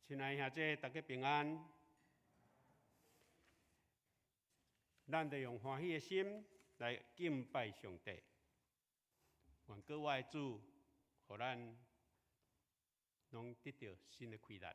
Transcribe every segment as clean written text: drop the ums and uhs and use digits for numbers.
親愛兄弟，大家平安。咱著用歡喜的心來敬拜上帝。願閣外的主，予咱攏得著新的氣力。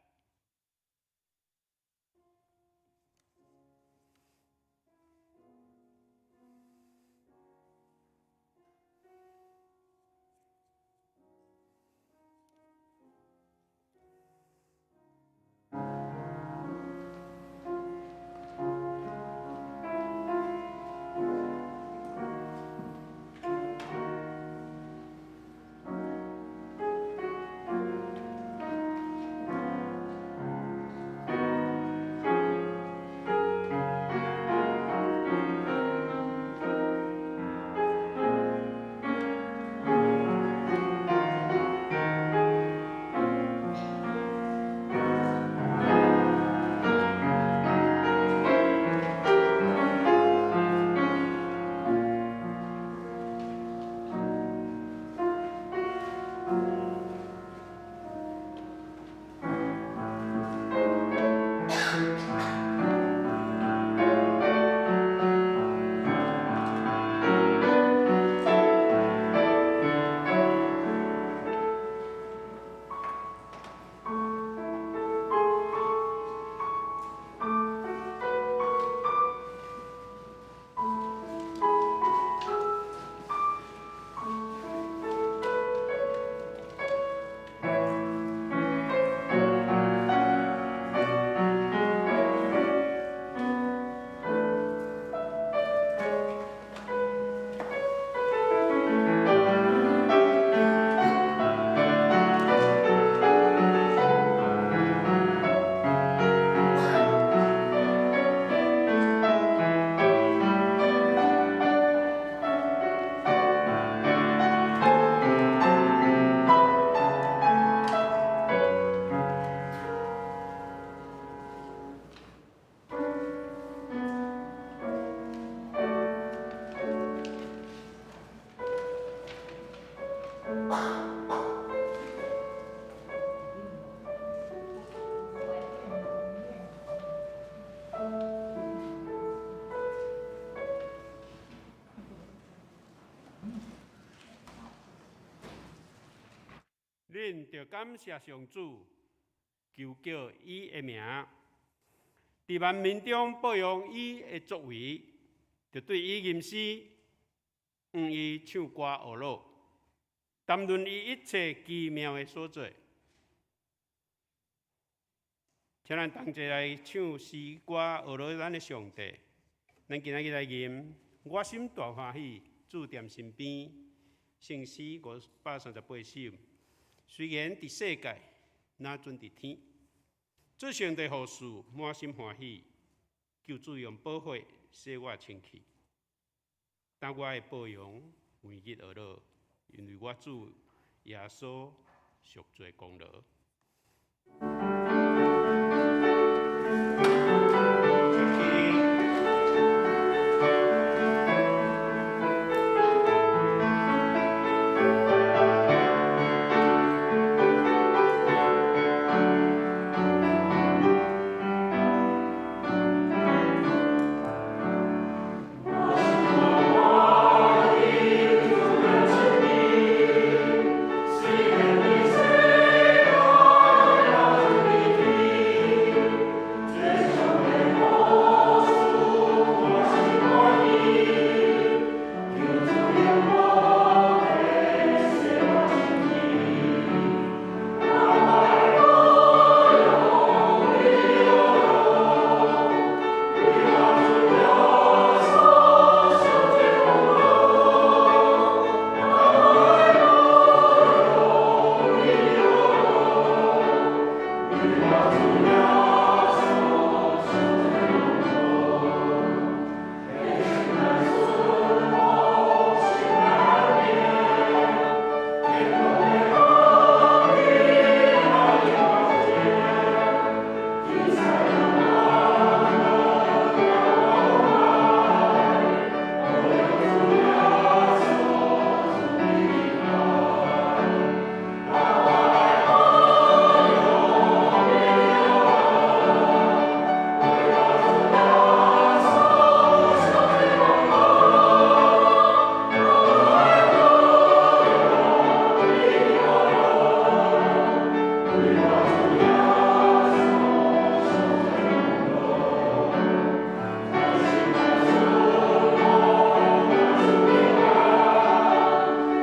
恁著感謝上主，求叫伊的名，佇萬民中報揚伊的作為，著對伊吟詩，向伊唱歌學樂，談論伊一切奇妙的所作。請咱同齊來唱詩歌學樂咱的上帝。咱今仔日來吟，我心大歡喜，主踮身邊，聖詩538首。雖然佇世界，若準佇天，主上帝服侍，滿心歡喜，求主用寶血洗我清氣，當我的羔羊。每日呵咾，因為我主耶穌贖罪功勞。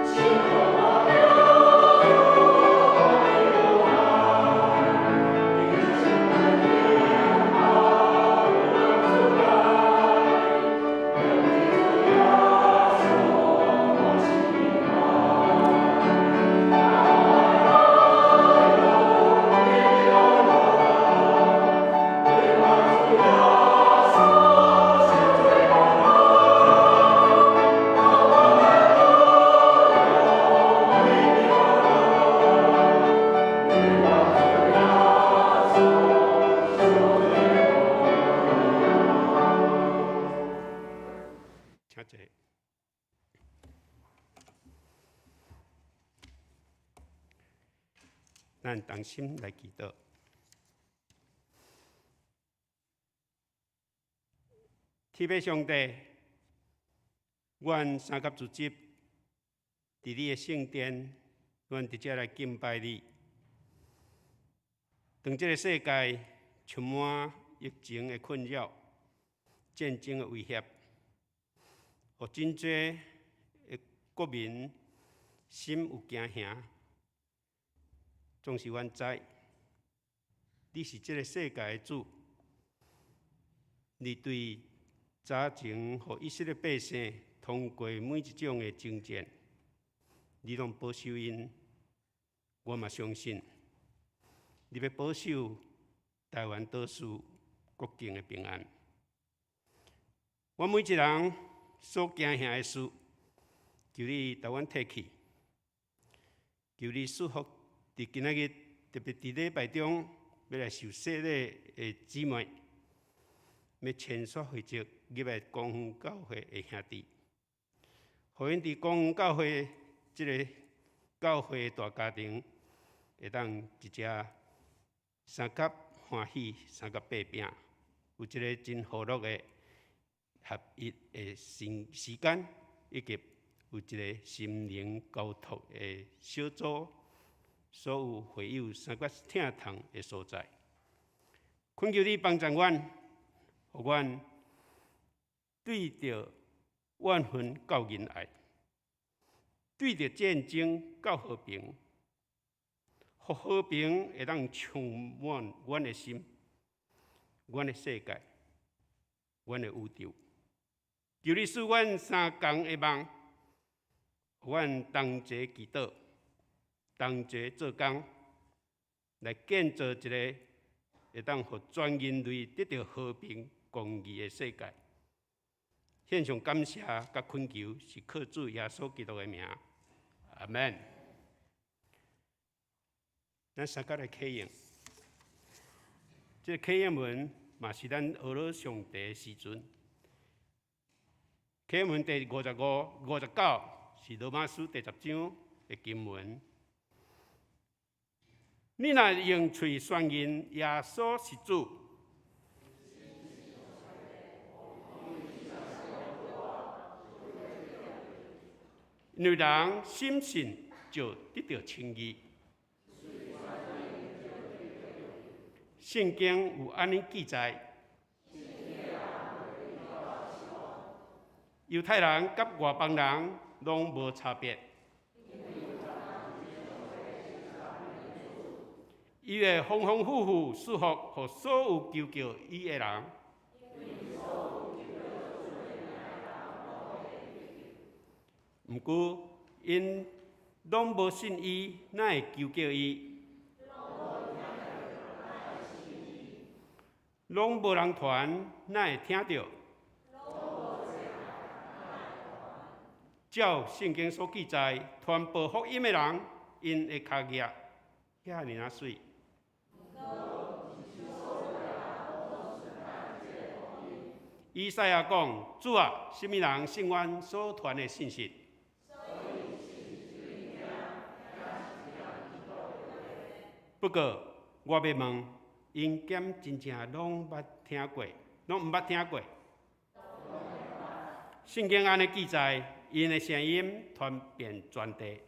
請坐。咱同心來祈禱。天父上帝，阮三甲聚集佇你的聖殿，阮佇遮來敬拜你。當這个世界充滿疫情的困擾、戰爭的威脅，予真濟的國民心有驚嚇。總是阮知，你是這个世界的主，你對早前予以色列百姓通過每一種的征戰，你攏保守𪜶。我嘛相信，你欲保守台灣島嶼國境的平安。阮每一人所驚嚇的事，求你共阮提去，求你賜福佇今仔日，特別佇禮拜中欲來受洗禮的姊妹，欲千索會籍入來光復教會的兄弟，予𪜶佇光復教會這个教會大家庭，會當一齊相佮歡喜，相佮擘餅，有一个真和樂的合一的時時間，以及有一个心靈交託的小組，所有會友相佮疼痛的所在。懇求你幫助阮，予阮對著怨恨到仁愛，對著戰爭到和平，予和平會當充滿阮的心、阮的世界、阮的宇宙。求你賜阮相仝的夢，予阮同齊祈禱，同齊做工，來建造一个會當予全人類得著和平、公義的世界。獻上感謝佮懇求，是靠主耶穌基督的名，阿門。咱相佮來啟應，這個啟應文嘛是咱學了上帝的時陣。啟應文第55、59是羅馬書第十章的經文。你若用喙宣認耶穌是主，因為人深信就得著稱義。聖經有按呢記載：猶太人佮外邦人攏無差別。伊會豐豐富富賜福予所有求叫伊的人。毋過，𪜶攏無信伊，哪會求叫伊？攏無人傳，哪會聽著？照聖經所記載，傳播福音的人，𪜶的跤跡遐爾仔媠。以賽亞講：主啊，啥物人信阮所傳的信息？不過，我欲問，𪜶敢真正攏捌聽過？攏毋捌聽過？聖經按呢記載，𪜶的聲音傳遍全地。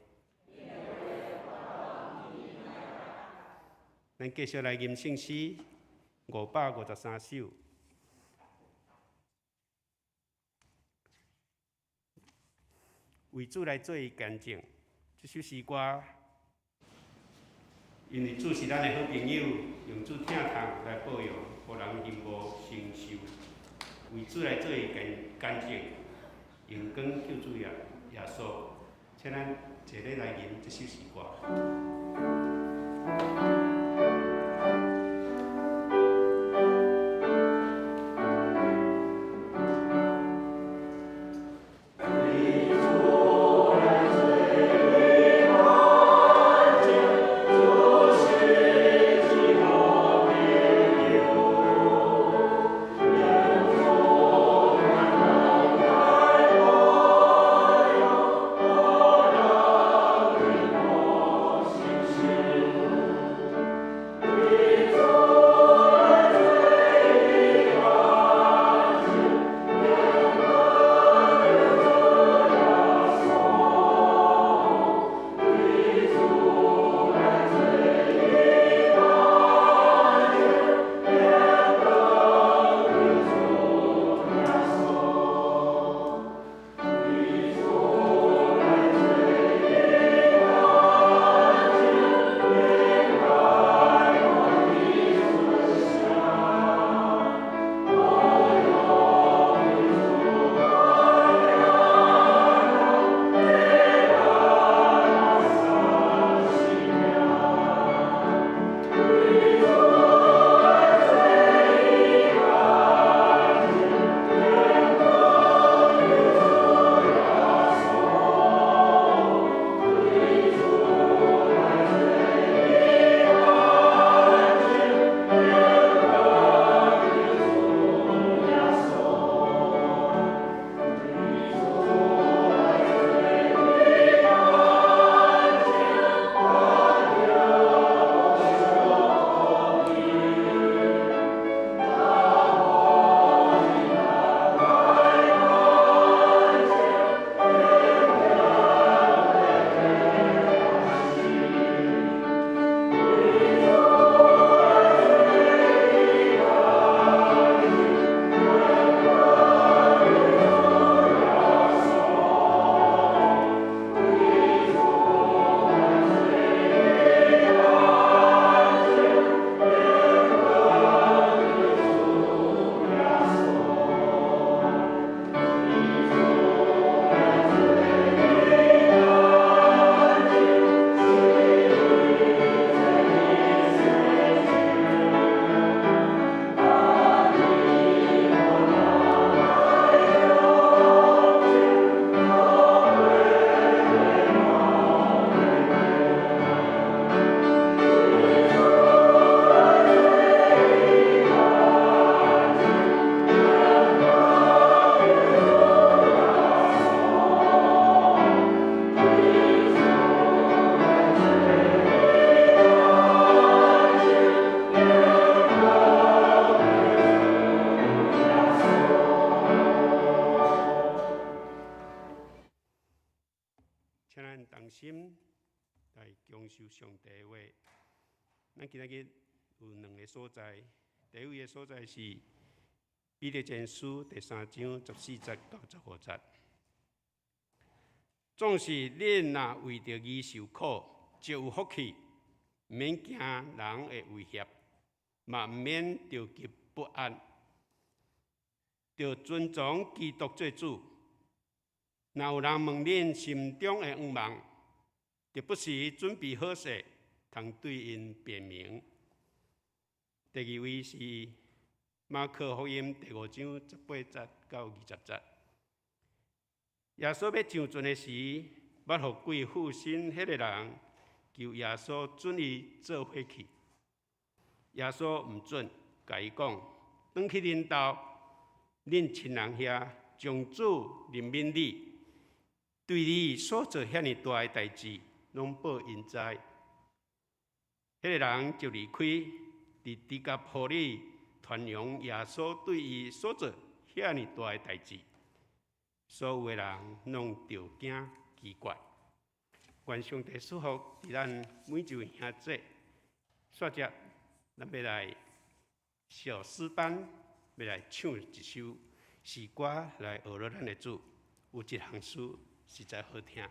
咱繼續來吟聖詩553首，為主來做伊見證。這首詩歌，因為主是咱的好朋友，用主疼痛來報應，予人心無承受。為主來做伊見見證，榮光救主耶耶穌，請咱齊咧來吟這首詩歌。咱同心來享受上帝的話。咱今仔日有兩个所在，第一位的所在是彼得前書第三章14節到15節。總是恁若為著義受苦，就有福氣，毋免驚人的威脅，嘛毋免著急不安，著尊崇基督做主。若有人問恁心中的願望，就不時準備好勢，通對𪜶辯明。第二位是馬可福音第五章18節到20節。耶穌欲上船的時，捌予鬼附身彼个人，求耶穌准伊做伙去。耶穌毋准，共伊講：轉去恁兜，恁親人遐，將主憐憫你，對你所做遐爾大的代誌，攏報𪜶知。彼个人就離開，佇迪加波利傳揚耶穌對伊所做遐爾大的代誌，所有的人攏著驚奇怪。願上帝賜福佇咱每一位兄姊。煞接，咱欲來小詩班，欲來唱一首詩歌來學樂咱的主。有一項詩實在好聽。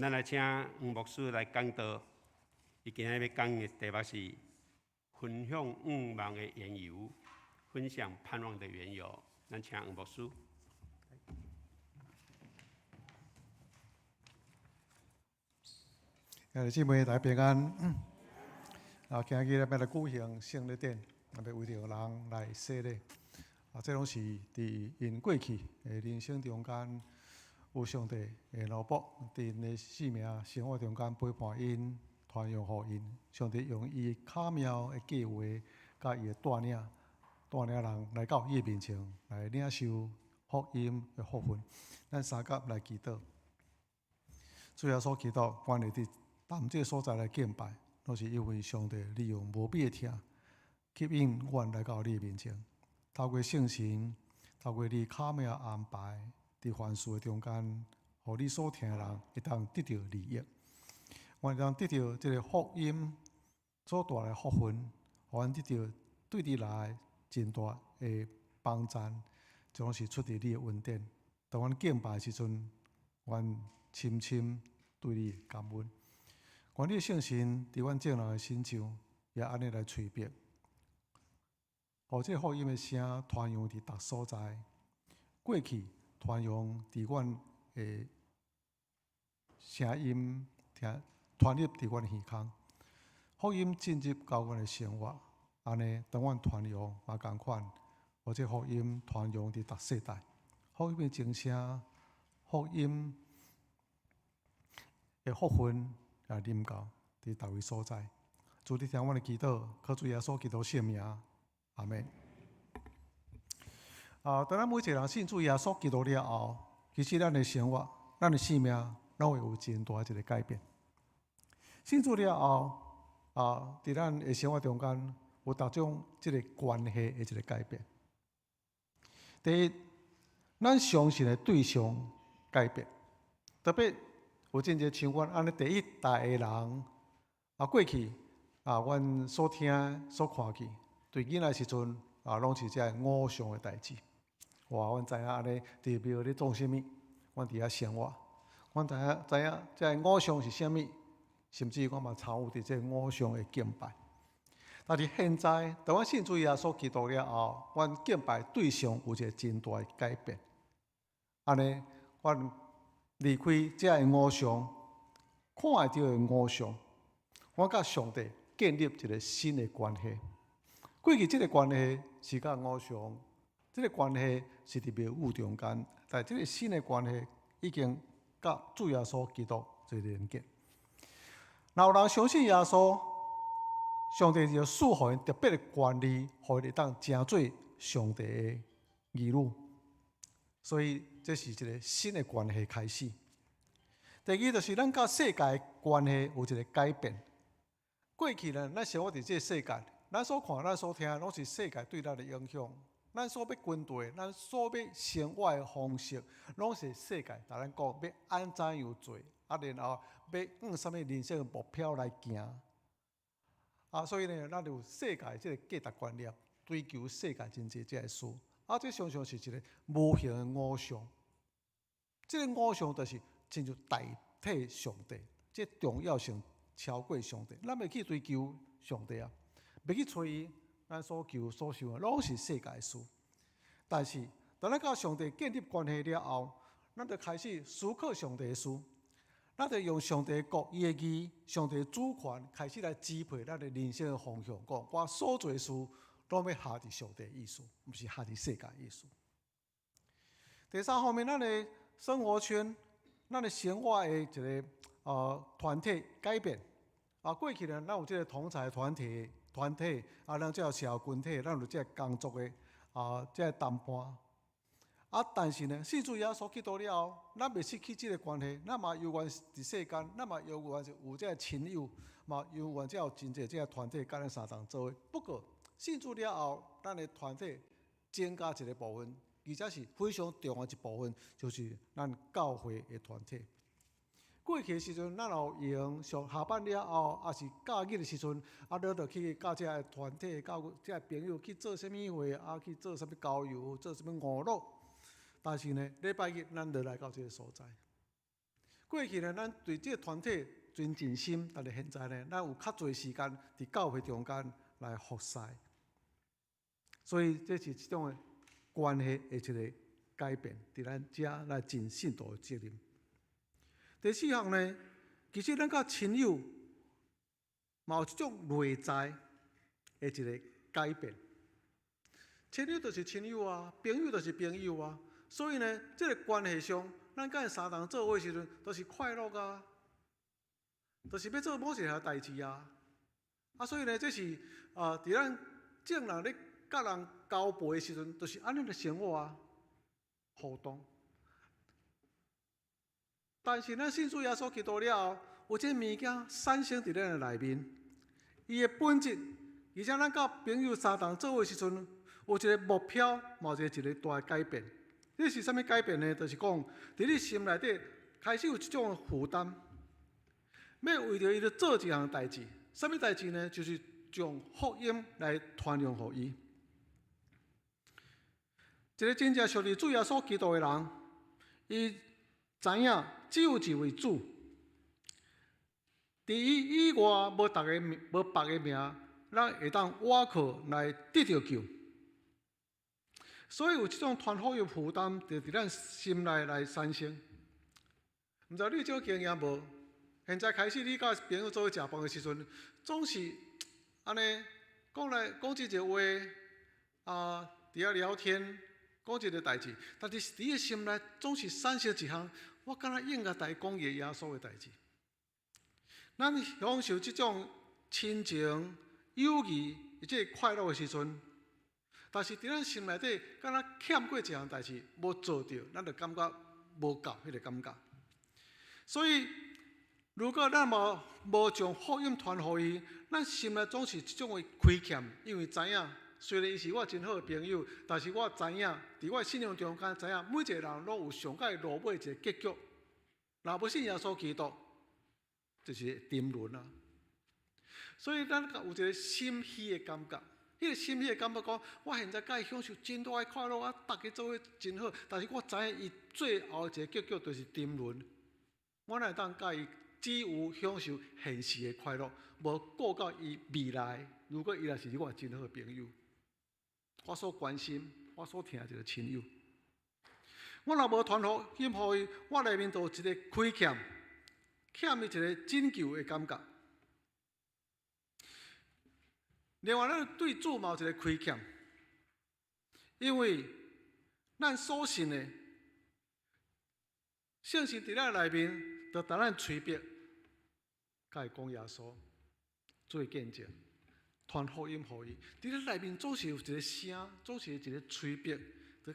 咱來請黃牧師來講道，伊今仔日欲講的題目是分享盼望的緣由，分享盼望的緣由。咱請黃牧師。兄弟姊妹，大家平安。啊，今日咱欲來舉行聖禮典，欲為著人來洗禮。啊，這攏是佇𪜶過去的人生中間，有上帝的奴僕佇𪜶的生命生活中間陪伴𪜶，傳揚予𪜶。上帝用伊巧妙的計劃，佮伊的帶領，帶領人來到伊的面前來領受福音的福分。咱相佮來祈禱，主耶穌基督，阮會佇踮這个所在來敬拜，攏是因為上帝你用無比的疼吸引阮來到你的面前，透過聖神，透過你巧妙安排，佇凡事的中間，予你所疼的人會當得著利益，阮會當得著這个福音所帶來的福分，予阮得著對你來真大的幫贊，這攏是出佇你的恩典。當阮敬拜的時陣，阮深深對你感恩。願你的聖神佇阮眾人的身上，也按呢來催逼，予這个福音的聲傳揚佇逐所在。過去傳揚佇阮的聲音聽，傳入佇阮耳孔，福音進入到阮的生活，按呢當阮傳揚嘛仝款，予這福音傳揚佇逐世代。福音的鐘聲，福音的福分也臨到佇逐位所在。主你聽阮的祈禱，靠主耶穌基督聖名，阿們。啊，當咱每一個人信主耶穌基督了後，其實咱的生活、咱的生命，攏會有真大一個改變。信主了後，啊，佇咱的生活中間有逐種這個關係的一個改變。第一，咱相信的對象改變，特別有真濟像阮按呢第一代的人，啊，過去啊，阮所聽、所看見，對囡仔時陣啊，攏是這个偶像的代誌。哇，阮知影按呢佇廟咧創啥物，阮佇遐生活，阮知影知影這个偶像是啥物，甚至阮嘛參與佇這个偶像的敬拜。但是現在，當阮信主耶穌基督了後，阮敬拜對象有一個真大的改變。按呢，阮離開這个偶像，看會著的偶像，阮佮上帝建立一個新的關係。過去這个關係是佮偶像，這个關係是佇廟宇中間，但這个新的關係已經佮主耶穌基督做連結。若有人相信耶穌，上帝就賜予𪜶特別的權利，予𪜶會當成做上帝的兒女。所以這是一個新的關係開始。第二就是咱佮世界關係有一個改變。過去呢，咱生活佇這個世界，咱所看、咱所聽，攏是世界對咱的影響。咱所欲跟隨，咱所欲生活的方式，攏是世界共咱講欲按怎樣做，啊，然後欲按啥物人生的目標來行。啊，所以呢，咱就有世界這个價值觀念，追求世界真濟這个事。啊，這常常是一個無形的偶像。這个偶像就是親像代替上帝，這重要性超過上帝。咱袂去追求上帝啊，袂去揣伊，咱所求所想的攏是世界的事。但是，當咱佮上帝建立關係了後，咱就開始思考上帝的事。咱就用上帝的國、伊的義、上帝的主權，開始來支配咱的人生的方向。講我所做的事，攏欲合佇上帝的意思，毋是合佇世界意思。第三方面，咱的生活圈、咱的生活的一个團體改變。啊，過去呢，咱有這个同儕團體、團體啊，咱這個社會群體，咱有這个工作的啊，這个同伴。啊，但是呢，信主耶穌基督了後，咱袂失去這个關係，咱嘛猶原佇世間，咱嘛猶原是有這个親友，嘛猶原才有真濟這个團體佮咱相同做伙。不過，信主了後，咱的團體增加一个部分，而且是非常重要一部分，就是咱教會的團體。過去的時陣，咱有閒上下班了後，抑是假日的時陣，啊，你就去佮這个團體、佮這个朋友去做啥物貨，啊，去做啥物郊遊，做啥物娛樂。但是呢，禮拜日咱就來到這个所在。過去呢，咱對這個團體真盡心，但是現在呢，咱有較濟時間佇教會中間來服侍。所以這是這種的關係的一個改變，佇咱遮來盡信徒的責任。第四項呢，其實咱佮親友嘛有這種內在的一個改變。親友就是親友啊，朋友就是朋友啊，所以呢，這個關係上，咱佮𪜶相同做伙時陣，都是快樂啊，就是欲做某一項代誌啊。啊，所以呢，這是啊，佇咱眾人咧佮人交陪的時陣，就是按呢的生活啊，互動。但是咱信主耶穌基督了後，有這個物件產生佇咱的內面，伊的本質，而且咱佮朋友相同做伙時陣，有一個目標，嘛有一個大的改變。這是啥物改變呢？就是講，佇你心內底開始有這種負擔，欲為著伊咧做一項代誌。啥物代誌呢？就是將福音來傳揚予伊。一個真正屬於主耶穌基督的人，伊知影只有一位主，除伊以外無別个無別个名，咱會當倚靠來得著救。所以有這種傳福音負擔，就佇咱心內來產生。毋知你有這種經驗無？現在開始你佮朋友做伙食飯的時陣，總是按呢講來講這個話，啊，佇遐聊天，講這個代誌，但是佇你的心內總是產生一項，我敢若應該共伊講伊耶穌的代誌。咱享受這種親情、友誼，或者快樂的時陣，但是佇咱心內底，敢若欠過一項代誌無做著，咱就感覺無夠彼個感覺。所以，如果咱無將福音傳予伊，咱心內總是這種的虧欠，因為知影雖然伊是我真好的朋友，但是我知影，佇我的信仰中間知影，每一個人攏有上蓋落尾一個結局。若無信耶穌基督，就是沉淪啊。所以咱有一個心虛的感覺，彼個心虛的感覺講，我現在佮伊享受真大的快樂，啊，逐家做伙真好，但是我知影伊最後一個結局就是沉淪。我哪會當佮伊只有享受現時的快樂，無顧到伊未來。如果伊若是我真好的朋友，我所關心、我所疼一個親友，我若無傳福音予伊，我內面就有一個虧欠，欠伊一個拯救的感覺。另外，咱對主嘛有一個虧欠，因為咱所信的，聖神佇咱內面，就共咱催逼，共伊講耶穌，做見證，傳福音予伊。佇咱內面總是有一個聲，總是有一個催逼，就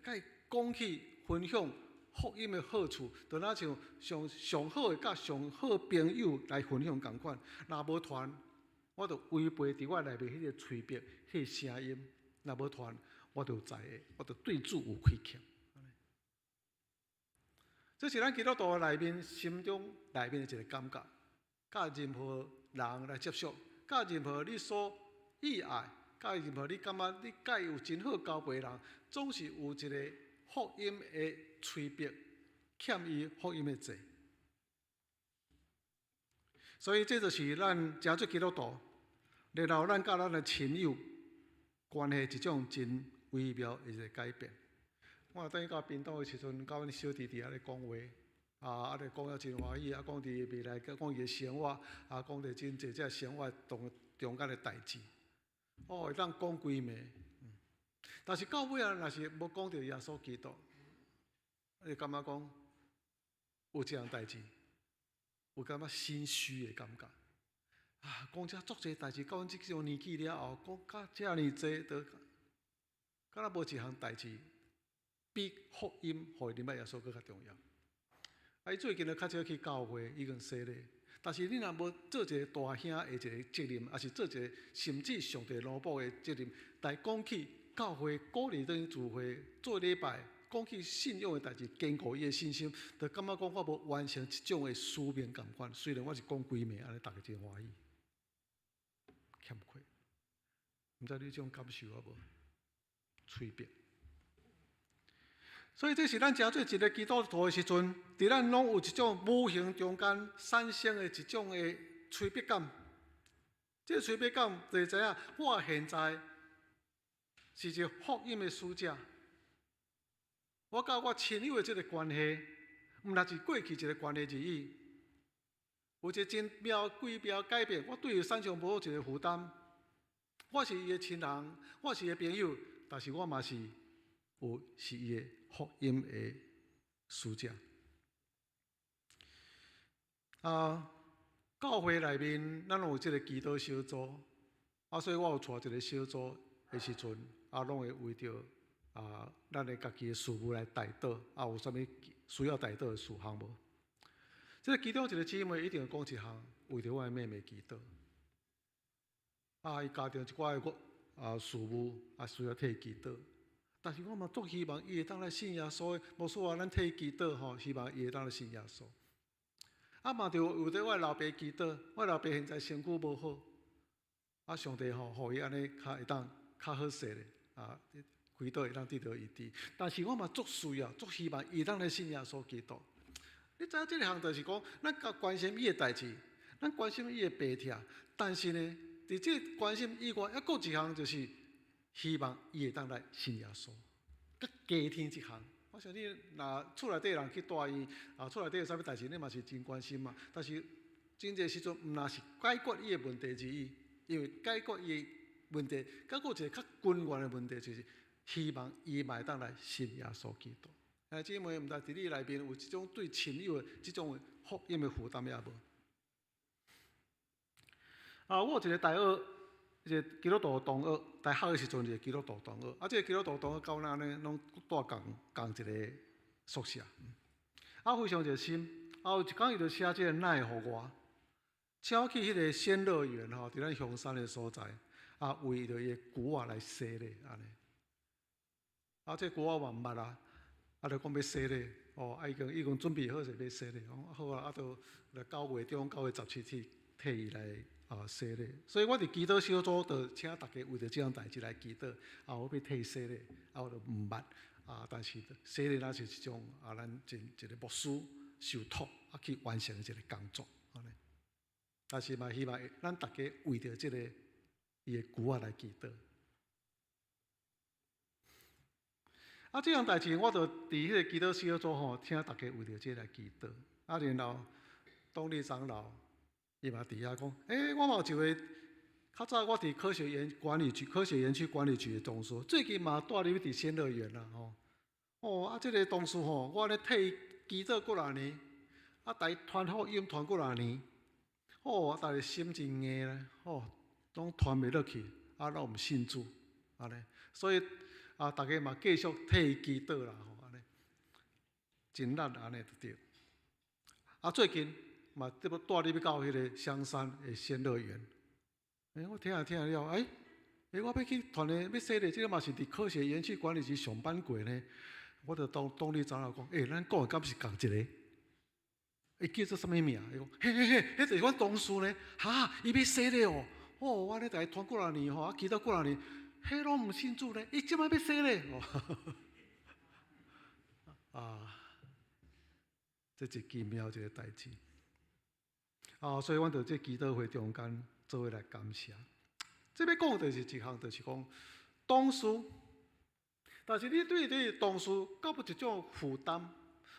共伊講起分享福音的好處，就若像上上好的佮上好朋友來分享仝款。若無傳，我就違背佇我內面彼個催逼、彼個聲音。若無傳，我就知影，我就對主有虧欠。這是咱基督徒內面心中內面的一個感覺，佮任何人來接觸，佮任何你所意愛，佮任何你感覺你佮伊有真好交陪的人，總是有一個福音的催逼，欠伊福音的債。所以這就是咱成做基督徒，然後咱佮咱的親友關係一種真微妙的一個改變。我轉去到屏東的時陣，佮阮小弟弟仔咧講話，啊，啊咧講了真歡喜，啊，講佇未來，講伊的生活，啊，講著真濟這生活中中間的代誌。哦，會當講規暝。但是到尾啊，若是無講著耶穌基督，你感覺講有這項代誌，有感覺心虛的感覺。啊，講這足濟代誌，到阮這種年紀了後，講甲遮爾濟，都敢若無一項代誌比福音予伊明白耶穌閣較重要。啊，伊最近就較少去教會，已經洗禮。但是你若無做一個大兄的一個責任，抑是做一個甚至上帝奴僕的責任，來講起教會鼓勵轉去聚會做禮拜，講起信仰的代誌，堅固伊的信心，就感覺講我無完成這種的使命仝款。雖然我是講規暝，按呢，逐家真歡喜，欠缺。毋知你這種感受有無？催逼。所以這是咱成做一個基督徒的時陣，佇咱攏有一種無形中間產生的一種的催迫感。這個催迫感就是知影，我現在是一個福音的使者。我佮我親友的這個關係，毋但是過去一個關係而已。有一個真妙奇妙改變，我對伊產生無一個負擔。我是伊的親人，我是伊的朋友，但是我嘛是有是伊的福音的使者。啊，教會內面，咱有這個祈禱小組，啊，所以我有帶一個小組的時陣，啊，攏會為著啊，咱的家己的事務來代禱，啊，有啥物需要代禱的事項無？這個其中一個姊妹一定會講一項，為著我的妹妹祈禱。啊，伊家庭一寡的啊事務啊需要替伊祈禱，但是我嘛足希望伊會當來信耶穌。無說啊，咱替伊祈禱吼，希望伊會當來信耶穌。啊嘛，著為著我的老爸祈禱，我老爸現在身軀無好，啊上帝吼，予伊按呢較會當較好勢咧，啊，祈禱會當得著醫治。但是我嘛足需要，足希望伊會當來信耶穌基督。你知影這個項就是講，咱較關心伊的代誌，咱關心伊的病痛，但是呢，佇這個關心以外，猶閣一項就是希望伊會當來信耶穌，閣加添一項。我想你若厝內底人去大醫，啊，厝內底有啥物代誌，你嘛是真關心嘛。但是真濟時陣，毋但是解決伊的問題而已，因為解決伊的問題，閣閣有一個較根源的問題，就是希望伊嘛會當來信耶穌基督。兄弟姊妹，毋知佇你內面有這種對親友的這種福音的負擔抑無？啊，我有一個大學，一個基督徒同學，大學的時陣一個基督徒同學，啊，這個基督徒同學佮阮按呢攏蹛仝仝一個宿舍，啊，非常熱心，啊，有一工伊就寫這個 LINE 予我，請我去彼個仙樂園吼，佇咱香山的所在，啊，為著伊的龜仔來洗禮按呢。啊，這龜仔我毋捌啊，啊，就講欲洗禮，哦，啊，已經準備好勢欲洗禮，講好啊，啊，就9月中9月17去替伊來啊洗禮。所以我佇祈禱小組就請大家為著這項代誌來祈禱，啊，我欲替伊洗禮，啊，我就毋捌，啊，但是洗禮若是一種啊，咱一一個牧師受託啊去完成一個工作，按呢。但是嘛，希望咱大家為著這個伊的龜仔來祈禱。啊，這項代誌我就佇彼個祈禱小組吼，請大家為著這來祈禱。啊，然後董理長老伊嘛佇遐講，欸，我嘛有一個較早我佇科學園管理局、科學園區管理局的同事，最近嘛蹛入去佇仙樂園啦吼。哦，啊，這個同事吼，我按呢替伊祈禱幾若年，啊，共伊傳福音傳幾若年，哦，但是心真硬咧，哦，攏傳袂落去，啊，攏毋信主，按呢，所以啊，大家嘛繼續替伊祈禱啦，吼，按呢，真力按呢就對。啊，最近嘛，這不蹛入去到彼個香山的仙樂園。欸，我聽啊聽了，欸，欸，我欲去傳的，欲洗禮，這個嘛是佇科學園區管理局上班過呢。我就當董理長老講，欸，咱講的敢是仝一個？伊叫做啥物名？伊講，嘿嘿嘿，彼就是阮同事呢。哈，伊欲洗禮哦。哦，我按呢共伊傳幾若年吼，啊，祈禱幾若年，彼攏毋信主呢，伊這擺欲洗禮。啊，這是奇妙一個代誌。啊，所以阮佇這祈禱會中間做伙來感謝。這欲講的就是一項，就是講同事。但是你對對同事，敢有一種負擔？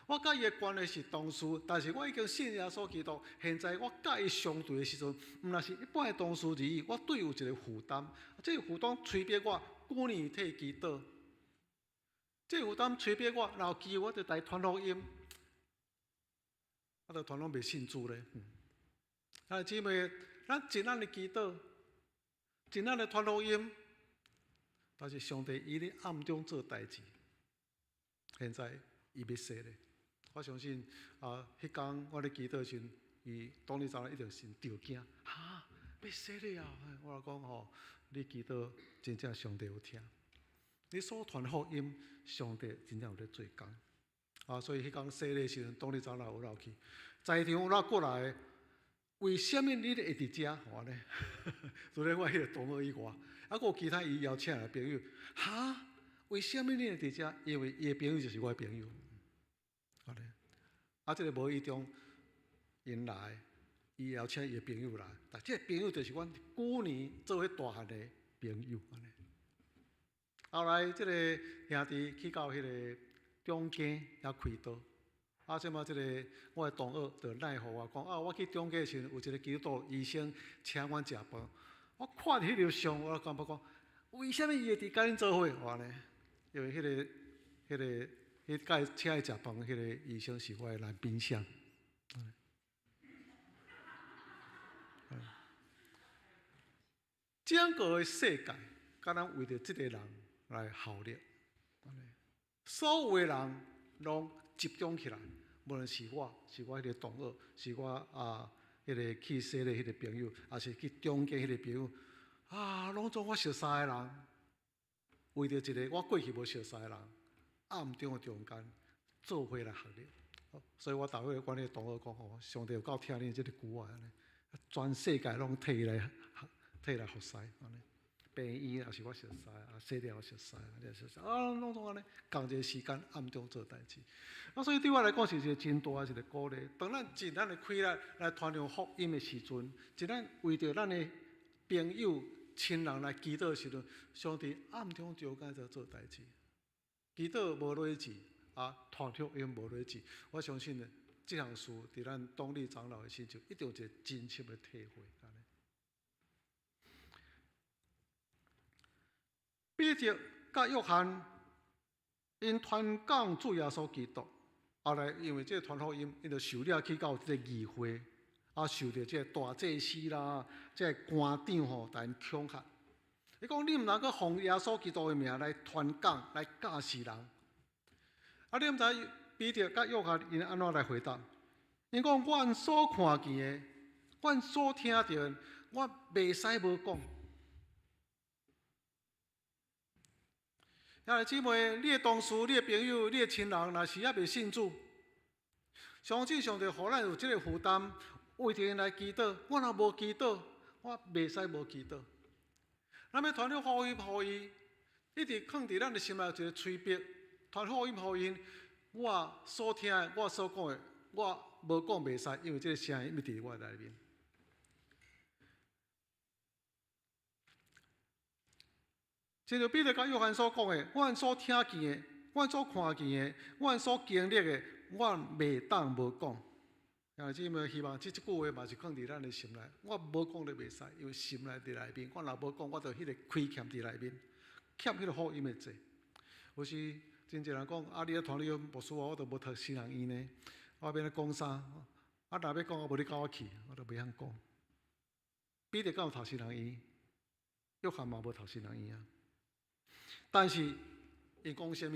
我佮伊的關係是同事，但是我已經信耶穌基督。現在我佮伊相對的時陣，毋但是一般的同事而已，我對伊有一個負擔。這個負擔催逼我，久年替伊祈禱。這個負擔催逼我，若有機會我就共伊傳福音。啊，著傳攏袂信主咧。啊，姊妹，咱盡咱的祈禱，盡咱的傳福音，但是上帝伊咧暗中做代誌。現在伊欲洗禮，我相信啊，彼工我咧祈禱時，伊董事長一定是著驚，哈，欲洗禮啊！我講吼，你祈禱真正上帝有聽，你所傳福音，上帝真正有咧做工。啊，所以彼工洗禮時陣，董事長有落去，在場有過來。為啥物你會佇遮？按呢，除了我彼個同學以外，啊，閣有其他伊邀請的朋友，哈，為啥物你會佇遮？因為伊的朋友就是我的朋友。按呢，啊，這个無意中，𪜶來，伊邀請伊的朋友來，但這个朋友就是阮舊年做伙大漢的朋友。按呢，後來這个兄弟去到彼个中間遐開刀，啊，這馬這个我的同學就來予我講，啊，我去中間的時陣，有一个基督徒醫生請阮食飯，我看著彼個相，我感覺講，為啥物伊會佇佮恁做伙？按呢，因為彼个、彼个、彼個請伊食飯彼個醫生是我的男冰箱。整個的世界，敢若為著這个人來效力，所有的人攏集中起來，無論是我，是我彼個同學，是我啊，彼個去洗禮彼個朋友，抑是去中間彼個朋友，啊，攏總我熟似的人，為著一個我過去無熟似的人，暗中的中間做伙來效力。所以我逐擺阮彼個同學講吼，上帝有夠疼恁這个久啊，按呢，全世界攏替伊來替伊來服侍，按呢。病院也是我熟似，啊，洗禮我熟似，啊，熟似，啊，攏總按呢，仝一个時間暗中做代誌。啊，所以對我來講是一個真大的一個鼓勵。當咱盡咱的氣力來傳揚福音的時陣，盡咱為著咱的朋友、親人來祈禱的時陣，上帝暗中中間在做代誌。祈禱無累志，啊，傳福音無累志。我相信呢，這項事佇咱董理長老的身上，一定有一個真切的體會。彼得佮約翰𪜶傳講主耶穌基督，後來因為這個傳福音，𪜶就受掠去到這個議會，啊，受著這個大祭司啦、這個官長吼，共𪜶恐嚇。伊講你毋通閣奉耶穌基督的名來傳講、來教示人。啊，你毋知彼得佮約翰𪜶按怎來回答？𪜶講：阮所看見的，阮所聽著的，我袂使無講。兄弟姊妹，你的同事、你的朋友、你的親人，若是猶未信主，相信上帝予咱有這个負擔，為著𪜶來祈禱。我若無祈禱，我袂使無祈禱。咱欲傳福音予伊，一直囥佇咱的心內有一个催逼，傳福音予𪜶。我所聽的，我所講的，我無講袂使，因為這个聲音一直佇我內面。親像彼得佮約翰所講的，阮所聽見的，阮所看見的，阮所經歷的，阮袂當無講。兄弟姊妹，希望這這句話嘛是囥佇咱的心內。我無講就袂使，因為心內佇內面，我若無講，我就彼個虧欠佇內面，欠彼個福音的債。有時真濟人講，啊，你咧團你牧師啊，我都無讀神學院呢，我欲按怎講啥？啊，若欲講，無你佮我去，我都袂曉講。彼得敢有讀神學院？約翰嘛無讀神學院啊。但是，𪜶講啥物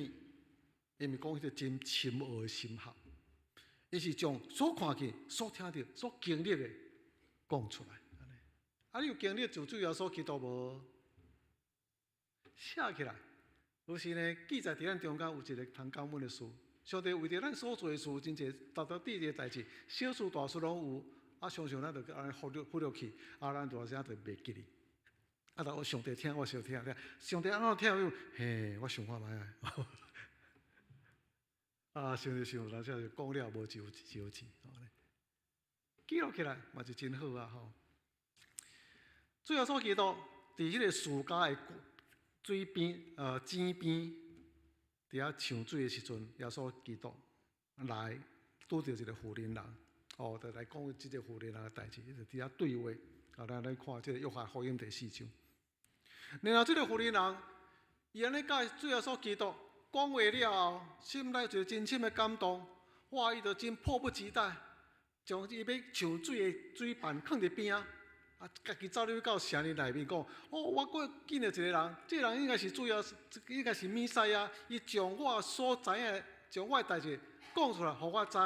？𪜶毋是講彼個真深奧的神學，伊是將所看見、所聽著、所經歷的講出來。啊，你有經歷就主耶穌基督無？寫起來。有時呢，記載佇咱中間有一個通感恩的事。上帝為著咱所做的事，真濟沓沓滴滴的代誌，小事大事攏有。啊，常常咱就按呢忽略忽略去，啊，咱有時仔就袂記得。啊！但我上帝聽，我小聽聽。上帝按怎聽？嘿，我想看覓啊！啊，想著想，有時就講了無就就字，記錄起來嘛是真好啊！吼，主耶穌基督佇彼个士加的水邊，井邊，佇遐搶水的時陣，耶穌基督來拄著一个婦人人，哦，就來講這个婦人人的代誌，就佇遐對話。啊，咱來看這个約翰福音第四章。然後這个婦人人，伊按呢佮主耶穌基督講話了後，心內一个真深的感動，哇！伊就真迫不及待，將伊欲搶水的水盤囥佇邊仔，啊，家己走入去到城裡內面講：哦，我閣見著一個人，這個人應該是主耶穌，應該是彌賽亞，伊將我所知影的，將我的代誌講出來，予我知。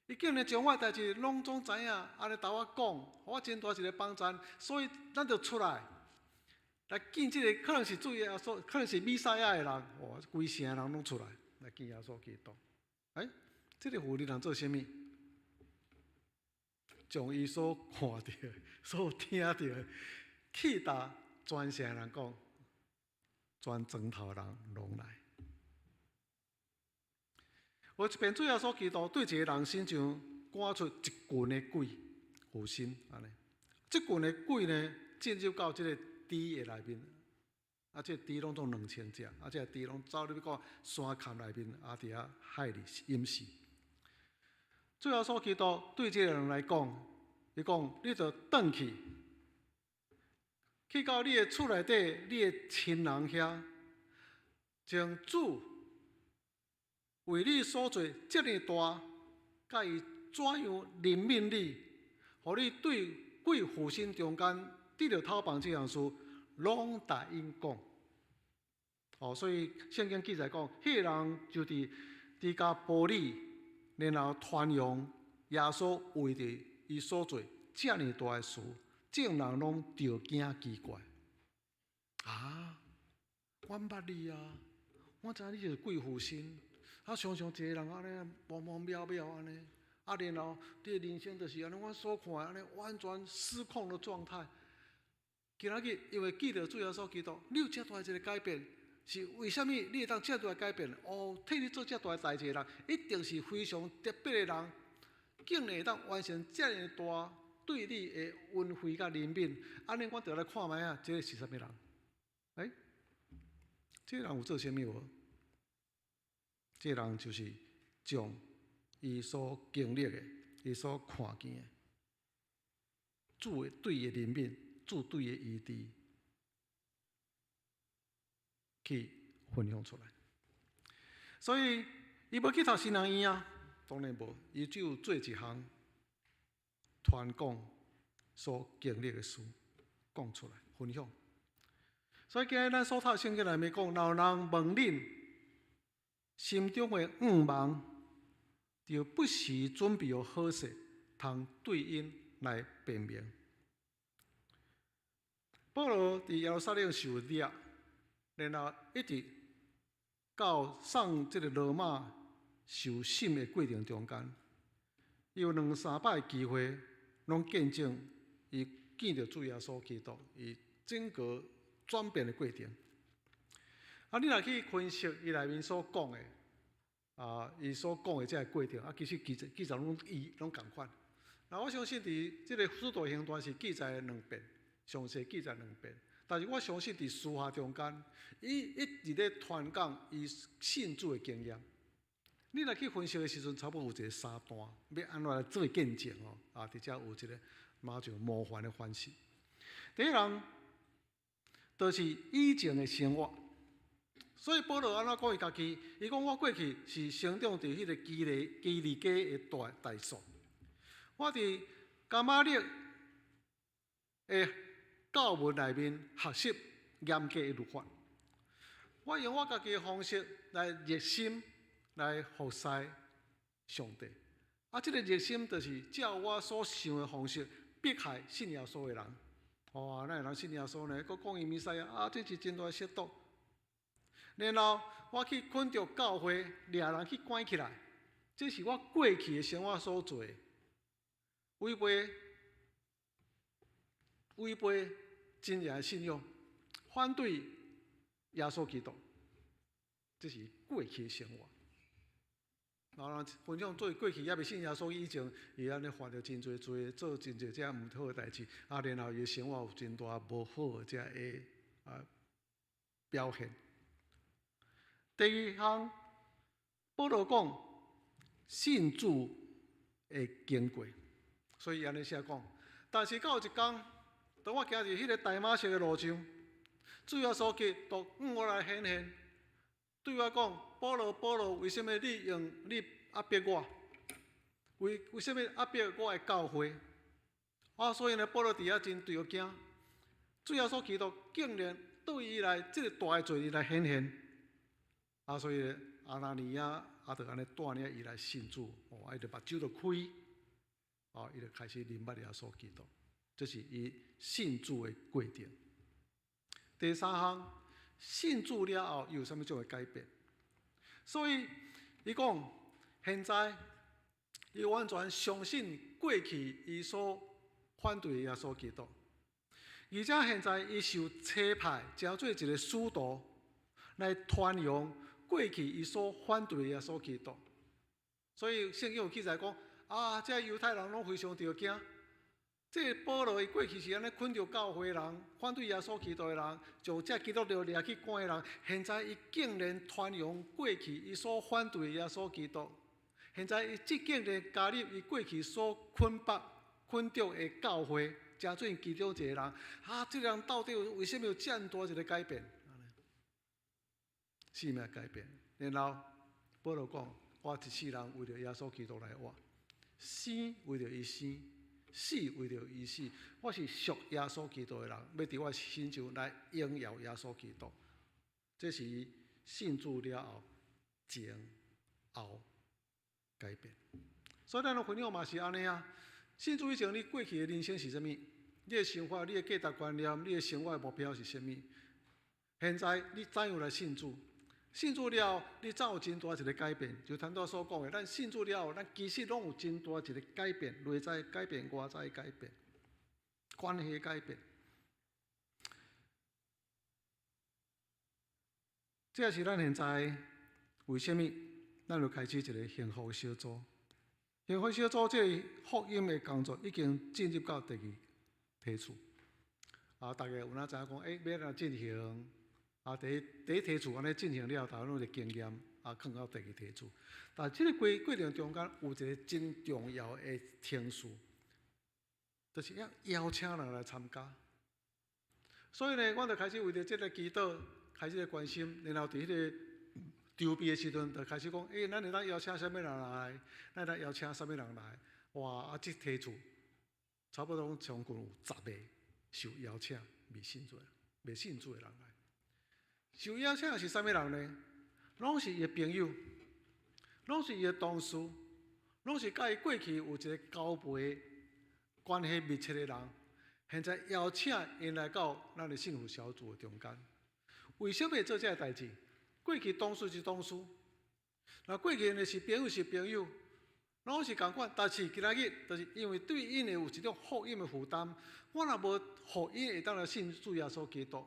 伊竟然將我的代誌攏總知影，按呢共我講，予我真大一个幫贊，所以咱就出來來見這个可能是主耶穌，可能是彌賽亞的人，哇！規城人攏出來來見耶穌基督。欸，這个婦人人做啥物？將伊所看著、所聽著，去共全城人講。全庄頭人攏來。有一遍主耶穌基督對一个人身上趕出一群的鬼，附身按呢。這群的鬼呢，進入到這个豬的內面，啊，這个豬攏總2000隻，啊，這个豬攏走入去個山崁內面，啊，佇遐害哩淹死。主耶穌基督對這个人來講，伊講：你著轉去，去到你的厝內底，你的親人遐，將主為你所做遮爾大，佮伊怎樣憐憫你，予你對鬼附身中間得著透放這項事，攏共𪜶講。哦，所以聖經記載講，彼个人就佇低加波利，然後傳揚耶穌為著伊所做遮爾大的事，眾人攏著驚奇怪。啊！我毋捌你啊！我知影你就是鬼附身。啊，常常一个人按呢茫茫渺渺按呢，啊，然後你的人生就是按呢，我所看的按呢完全失控的狀態。今仔日因為記著主耶穌基督，你有遮大一个改變，是為啥物你會當遮大改變？哦，替你做遮大代誌的人，一定是非常特別的人，竟然會當完成遮爾大對你的恩惠佮憐憫。按呢，我著來看覓仔，這个是啥物人？欸，這个人有做啥物無？這个人就是將伊所經歷的、伊所看見的，主的對伊的憐憫，主對伊的醫治，去分享出來。所以，伊無去讀神學院啊，當然無，伊只有做一項傳講所經歷的事，講出來分享。所以今日咱所讀聖經內面講，若有人問恁心中的向望，就不時準備好好勢，通對𪜶來辯明。保羅佇耶路撒冷受掠，然後一直到送這个羅馬受審的過程中間，伊有兩三擺機會，攏見證伊見著主耶穌基督，伊整個轉變的過程。啊，你若去分析伊內面所講的，啊，伊所講的這个過程，啊，其實記載記載攏伊攏仝款。那我相信佇這个使徒行傳是記載兩遍，詳細記載兩遍。但是我相信佇私下中間，伊一直咧傳講伊信主的經驗。你若去分析的時陣，差不多有一个三段，欲按怎來做見證哦？啊，佇遮有一个馬上模範的方式。第一人，就是以前的生活。所以保羅按怎講伊家己？伊講我過去是生長佇彼个基利基利家的大大數。我佇迦瑪列的教文內面學習嚴格的律法。我用我家己的方式來熱心來服侍上帝。啊，這个熱心就是照我所想的方式迫害信耶穌的人。哦，哪會人信耶穌呢？閣講伊彌賽亞啊，這是真大的褻瀆。然後我去捆著教會，掠人去關起來，這是我過去的生活所做的，違背違背真正的信仰，反對耶穌基督，這是過去的生活。然後分享做過去猶未信耶穌以前，伊按呢犯著真濟罪，做真濟這毋好的代誌，啊，然後伊的生活有真大無好的這个啊表現。第二項，保羅講信主的經過，所以按呢寫講。但是到有一工，當我行佇彼个大馬色的路上，主耶穌基督向我來顯現，對我講：保羅，保羅，為啥物你用你壓迫我？為為啥物壓迫我的教會？啊，所以呢，保羅佇遐真著驚。主耶穌基督竟然對伊來這个大的罪人來顯現。啊，所以亞拿尼亞啊，就按呢帶領伊來信主，哦，伊就目睭就開，哦，伊就開始認捌耶穌基督，這是伊信主的過程。第三項，信主了後有啥物種的改變？所以伊講，現在伊完全相信過去伊所反對的耶穌基督，而且現在伊受差派，成做一个使徒。來傳揚過去伊所反對的耶穌基督。所以聖經有記載講，啊，這猶太人攏非常著驚。這個保羅伊過去是按呢捆著教會人，反對耶穌基督的人，將這基督徒掠去關的人，現在伊竟然傳揚過去伊所反對的耶穌基督。現在伊這竟然加入伊過去所捆綁、捆著的教會，成做其中一個人。啊，這個人到底為啥物有遮爾大一個改變？生命改變，然後保羅講：我一世人為著耶穌基督來活，生為著伊生，死為著伊死。我是屬耶穌基督的人，欲佇我身上來榮耀耶穌基督。這是信主了後前後改變。所以咱的分享嘛是按呢啊。信主以前，你過去的人生是啥物？你的想法、你的價值觀念、你的生活的目標是啥物？現在你怎樣來信主？信主了後，你怎有真大一個改變？就頭拄所講的，咱信主了後，咱其實攏有真大一個改變，內在改變，外在改變，關係改變。這是咱現在為啥物咱就開始一個幸福小組？幸福小組這個福音的工作已經進入到第二梯次。啊，大家有哪知影講，欸，欲按怎進行？啊，第一第一梯次按呢進行了後，大家攏有一個經驗，啊，囥到第二梯次。但這個過過程中間有一個真重要的程序，就是要邀請人來參加。所以呢，阮就開始為著這個祈禱，開始來關心，然後佇彼個籌備的時陣，就開始講，欸，咱會當邀請啥物人來？咱會當邀請啥物人來？哇！啊，這梯次差不多將近有十個受邀請未信主、未信主的人來。受邀請的是啥物人呢？攏是伊的朋友，攏是伊的同事，攏是佮伊過去有一個交陪關係密切的人。現在邀請𪜶來到咱的幸福小組的中間。為啥物會做這個代誌？過去同事是同事，若過去呢是朋友是朋友，攏是仝款。但是今仔日，就是因為對𪜶的有一種福音的負擔，我若無予𪜶會當來信主耶穌基督，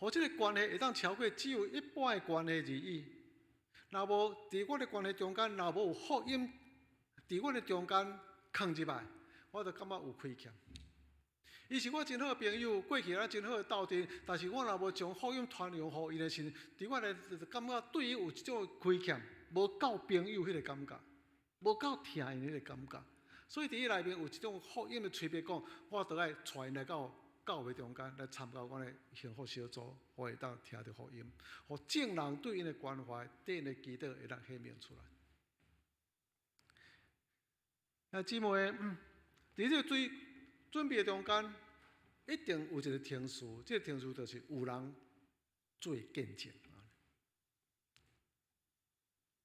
予這個關係會當超過只有一般的關係而已。若無佇阮的關係中間，若無有福音佇阮的中間囥入來，我就感覺有虧欠。伊是我真好的朋友，過去咱真好的鬥陣，但是我若無將福音傳揚予伊的時，佇我來就感覺對伊有一種虧欠，無夠朋友彼個感覺，無夠疼𪜶彼個感覺。所以佇伊內面有一種福音的催逼，講我著愛帶𪜶來到教會中間來參加阮的幸福小組，予會當聽著福音，予眾人對𪜶的關懷、對𪜶的祈禱會當顯明出來。啊，姊妹，佇這個準準備的中間，一定有一個程序，這個程序就是有人做見證。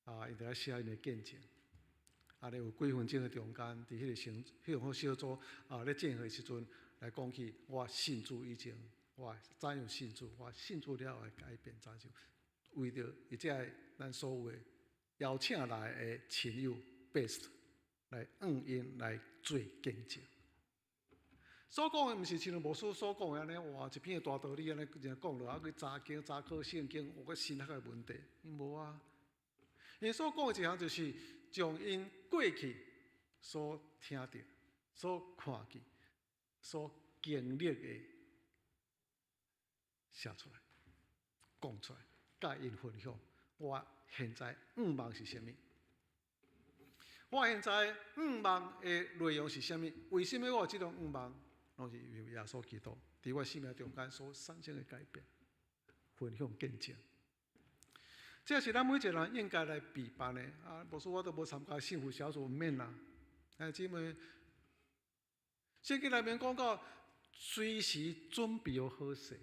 啊，𪜶著愛寫𪜶的見證。啊，咧有幾分鐘的中間，佇彼個幸幸福小組啊咧進行的時陣，來講起我信主以前，我怎樣信主，我信主了後的改變怎樣，為著伊這个咱所有的邀請來的親友 best 來向𪜶來做見證。所講的毋是親像牧師所講的按呢，哇，一篇大道理按呢，就講落啊，去查經查考聖經，有個神學的問題，𪜶無啊。𪜶所講的一項就是將𪜶過去所聽著、所看見、所經歷的寫出來、講出來，佮𪜶分享。我現在向望是啥物？我現在向望的內容是啥物？為啥物我有這種向望？攏是因為耶穌基督佇我生命中間所產生的改變，分享見證。這是咱每一個人應該來備辦的。啊，牧師我都無參加幸福小組，毋免啦。哎，姊妹，聖經內面講到，隨時準備好勢，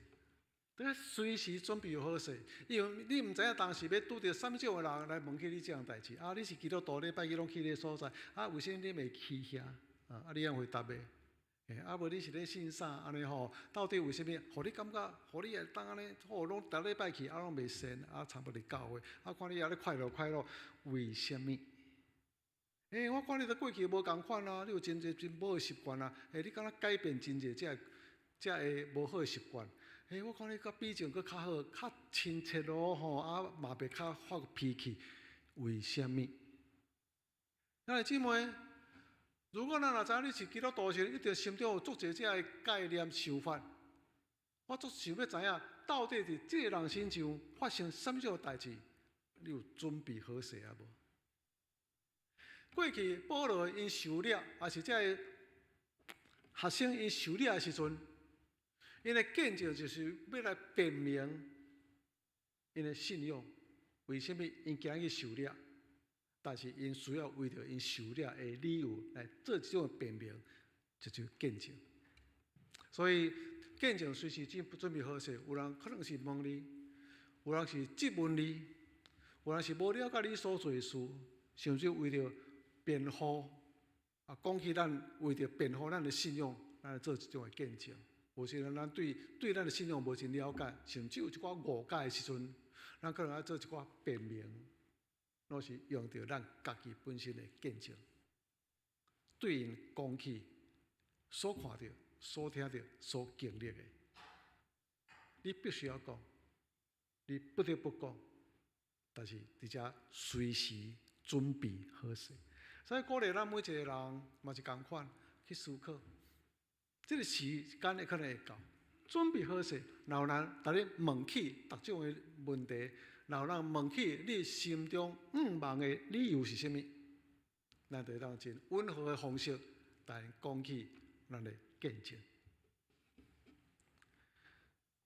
著愛隨時準備好勢，因為你毋知影當時欲拄著啥物種的人來問起你這項代誌。啊，你是基督徒，禮拜日攏去彼个所在，啊，為啥物你袂去遐？啊，你按怎回答的？欸，啊無你是咧信啥按呢吼？到底為啥物？予你感覺，予你會當按呢？吼，攏逐禮拜去，啊攏袂仙，啊差不多佇教會，啊看你也咧快樂快樂，為啥物？欸，我看你佇過去無仝款啊，你有真濟真無好的習慣啊。欸，你敢若改變真濟這個無好的習慣？嘿，我看你閣比前閣較好，較親切咯吼，啊嘛袂較發脾氣，為啥物？兄弟姊妹，如果咱若知影你是基督徒時，一定心中有足濟這个概念想法。我足想欲知影，到底佇這个人身上發生啥物種代誌？你有準備好勢啊無？過去保羅𪜶受掠，抑是這个學生𪜶受掠的時陣，𪜶的見證就是欲來辯明𪜶的信仰。為啥物𪜶今日受掠？但是𪜶需要為著𪜶受掠的理由來做這種辯明，就是見證。所以見證隨時準備好勢，有人可能是問你，有人是質問你，有人是無了解你所做的事，甚至為著辯護啊，講起咱為著辯護咱的信仰，咱來做這種的見證。有時陣咱對咱的信仰無真了解，甚至有一寡誤解的時陣，咱可能愛做一寡辯明，攏是用著咱家己本身的見證，對𪜶講起所看著、所聽著、所經歷的，你必須要講，你不得不講，但是佇遮隨時準備好勢。所以鼓勵咱每一個人嘛是仝款去思考，這個時間會可能會到，準備好勢。若有人共你問起逐種的問題，若有人問起你心中向望的理由是啥物，咱就會當真溫和的方式，共𪜶講起咱的見證。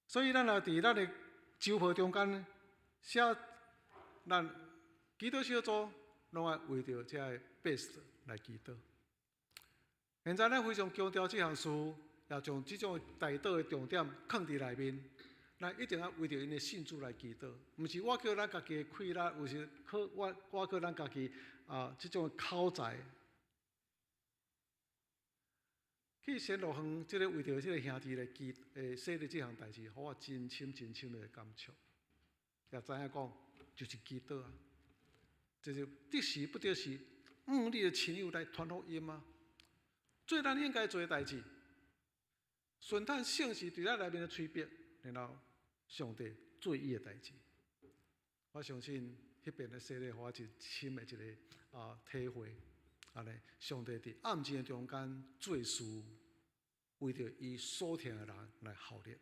所以咱若佇咱的周報中間寫咱祈禱小組，攏愛為著這个 best 來祈禱。現在咱非常強調這項事，也將這種代禱的重點放佇內面。咱一定愛為著𪜶的信主來祈禱，毋是我靠咱家己的氣力，有時靠我靠咱家己啊，這種口才。去仙樂園，這个為著這个兄弟來祈洗禮這項代誌，予我真深真深的感觸。也知影講，就是祈禱啊，就是得時不得時，你的親友來傳福音啊，做咱應該做的代誌，順趁聖事佇咱內面的催逼，然後上帝做伊的代誌。我相信彼邊的洗禮，予我真深的一个體會。按呢，上帝佇暗靜的中間做事，為著伊所疼的人來效力。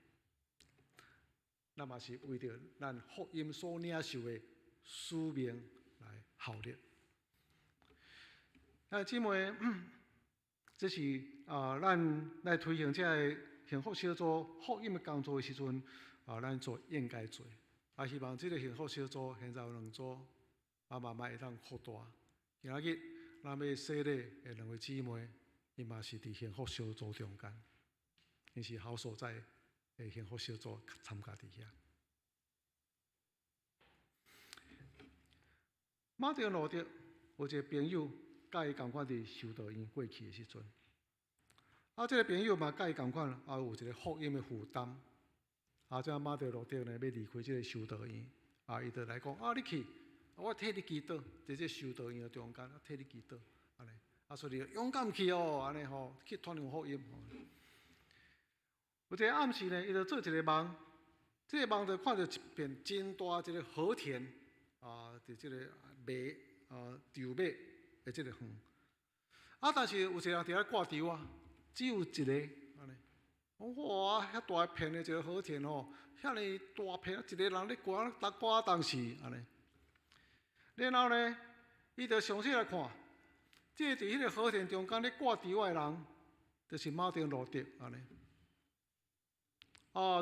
那嘛是為著咱福音所領受的使命來效力。啊，姊妹，這是咱來推行這个幸福小組福音的工作的時陣，咱做應該做。啊，希望這个幸福小組現在有兩組，慢慢會當擴大。今仔日咱欲洗禮的兩位姊妹，伊嘛是佇幸福小組中間，𪜶是好所在的幸福小組參加佇遐。馬丁路德有一个朋友，佮伊仝款佇修道院過去的時陣，這个朋友嘛佮伊仝款，也有一个福音的負擔。這馬丁路德呢，欲離開這个修道院，伊就來講：你去，我替你祈禱，佇這修道院的中間，我替你祈禱，按呢。所以勇敢去哦，按呢吼，去傳揚福音。有一个暗時呢，伊就做一个夢，這个夢就看著一片真大一个禾田，佇這个麥稻麥的這个園。但是有一个人佇遐割稻啊，只有一个按呢。哇，遐大片的一个禾田吼，遐爾大片，一个人咧割，逐割當時按呢。然後呢，伊就詳細來看，這个佇彼个禾田中間咧割稻的人，就是馬丁路德按呢。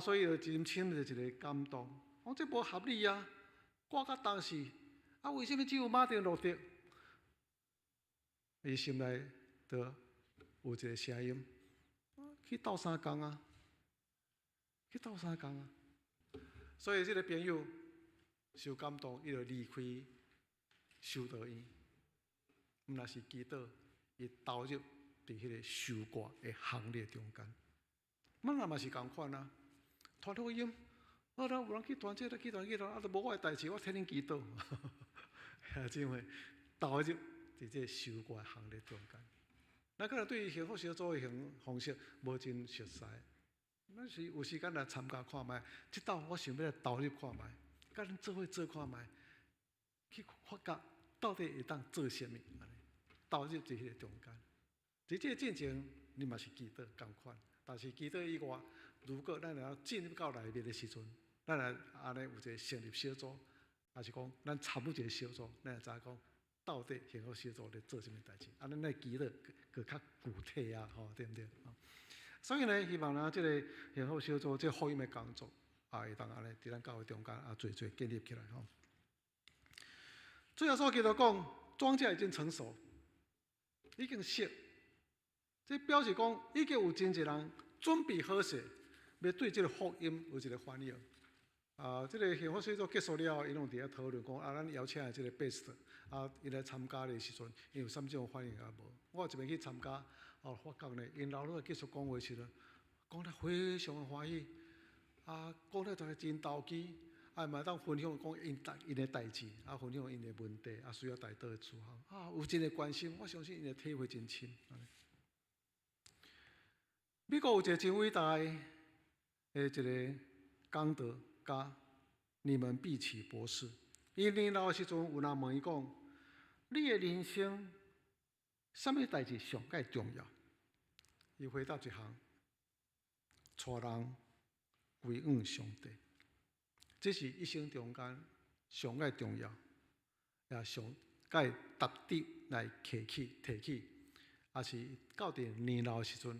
所以就真深的一个感動，講這無合理啊！割甲當時，為啥物只有馬丁路德？伊心內就有一个聲音，去鬥相共啊，去鬥相共啊！所以這个朋友受感動，伊就離開修道院，毋但是祈禱，伊投入佇彼个收割的行列中間。咱嘛是仝款啊，傳福音，咱有人去傳這个，去傳彼个，都無我的代誌，我替恁祈禱。兄姊妹投入佇這个收割的行列中間。咱可能對幸福小組的方式無真熟悉，咱是有时間來參加看覓，這道我想欲來投入看覓，佮恁做伙做看覓，去發覺到底會當做啥物，投入佇彼个中間。佇這个進前，你嘛是祈禱仝款，但是祈禱以外，如果咱若進入到內面的時陣，咱若按呢有一个成立小組，抑是講咱參與一个小組，咱會知影講到底幸福小組咧做啥物代誌，按呢咱的祈禱閣較具體啊，吼，對毋對？所以呢，希望呢，這个幸福小組這个福音的工作，啊，會當按呢佇咱教會中間啊，濟濟建立起來吼。主耶穌基督講，莊稼已經成熟，已經熟，這表示講已經有真濟人準備好勢，欲對這个福音有一个反應。啊，這个幸福小組結束了後，𪜶攏佇遐討論講，啊，咱邀請的這个 best，啊，伊來參加的時陣，𪜶有啥物種反應啊無？我一邊去參加，哦，發覺呢，𪜶老了繼續講話時陣，講得非常的歡喜，啊，講得大家真投機，啊，嘛會當分享講𪜶代𪜶的代誌，啊，分享𪜶的問題，啊，需要代禱的事項，啊，有真的關心，我相信𪜶的體會真深。美國有一個真偉大的一个講道家，尼門畢奇博士，伊年老的時陣，有人問伊講：你的人生，啥物代誌上蓋重要？伊回答一項：帶人歸向上帝。這是一生中間上蓋重要，也上蓋值得來提起、提起，也是到佇年老的時陣，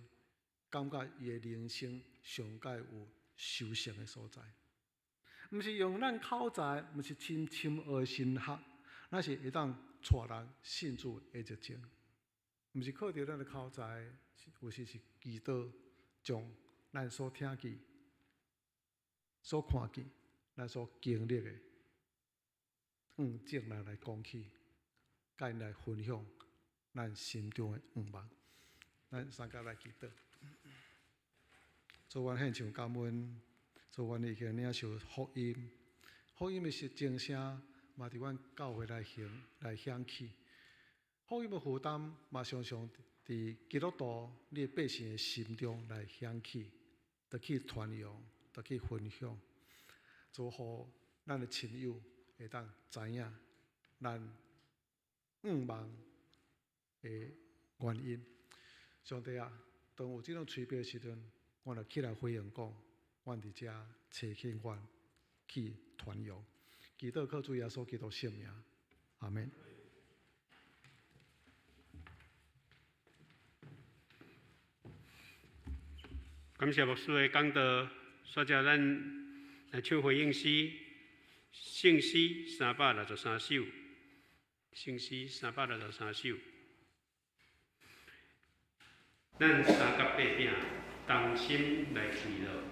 感覺伊的人生上蓋有收成的所在。毋是用咱口才，毋是深深奧的神學，乃是會當帶人信主的熱情。毋是靠著咱的口才，有時是祈禱將咱所聽見、所看見、咱所經歷的，向眾人來講起，佮𪜶來分享咱心中的願望。咱三甲來祈禱。主，阮獻上感恩，主，阮已經領受福音，福音的是鐘聲，嘛佇阮教會來響來響起。福音的負擔嘛，常常佇基督徒你的百姓的心中來響起，得去傳揚，得去分享，祝予咱的親友會當知影咱向望的原因。上帝啊，當有這種催逼的時陣，阮就起來回應講，阮佇遮差遣阮去傳揚。祈禱靠主耶穌基督聖名，阿們。感謝牧師的講道，煞才咱來唱回應詩，聖詩363首，聖詩三百六十三首。咱三甲八餅同心來跪落，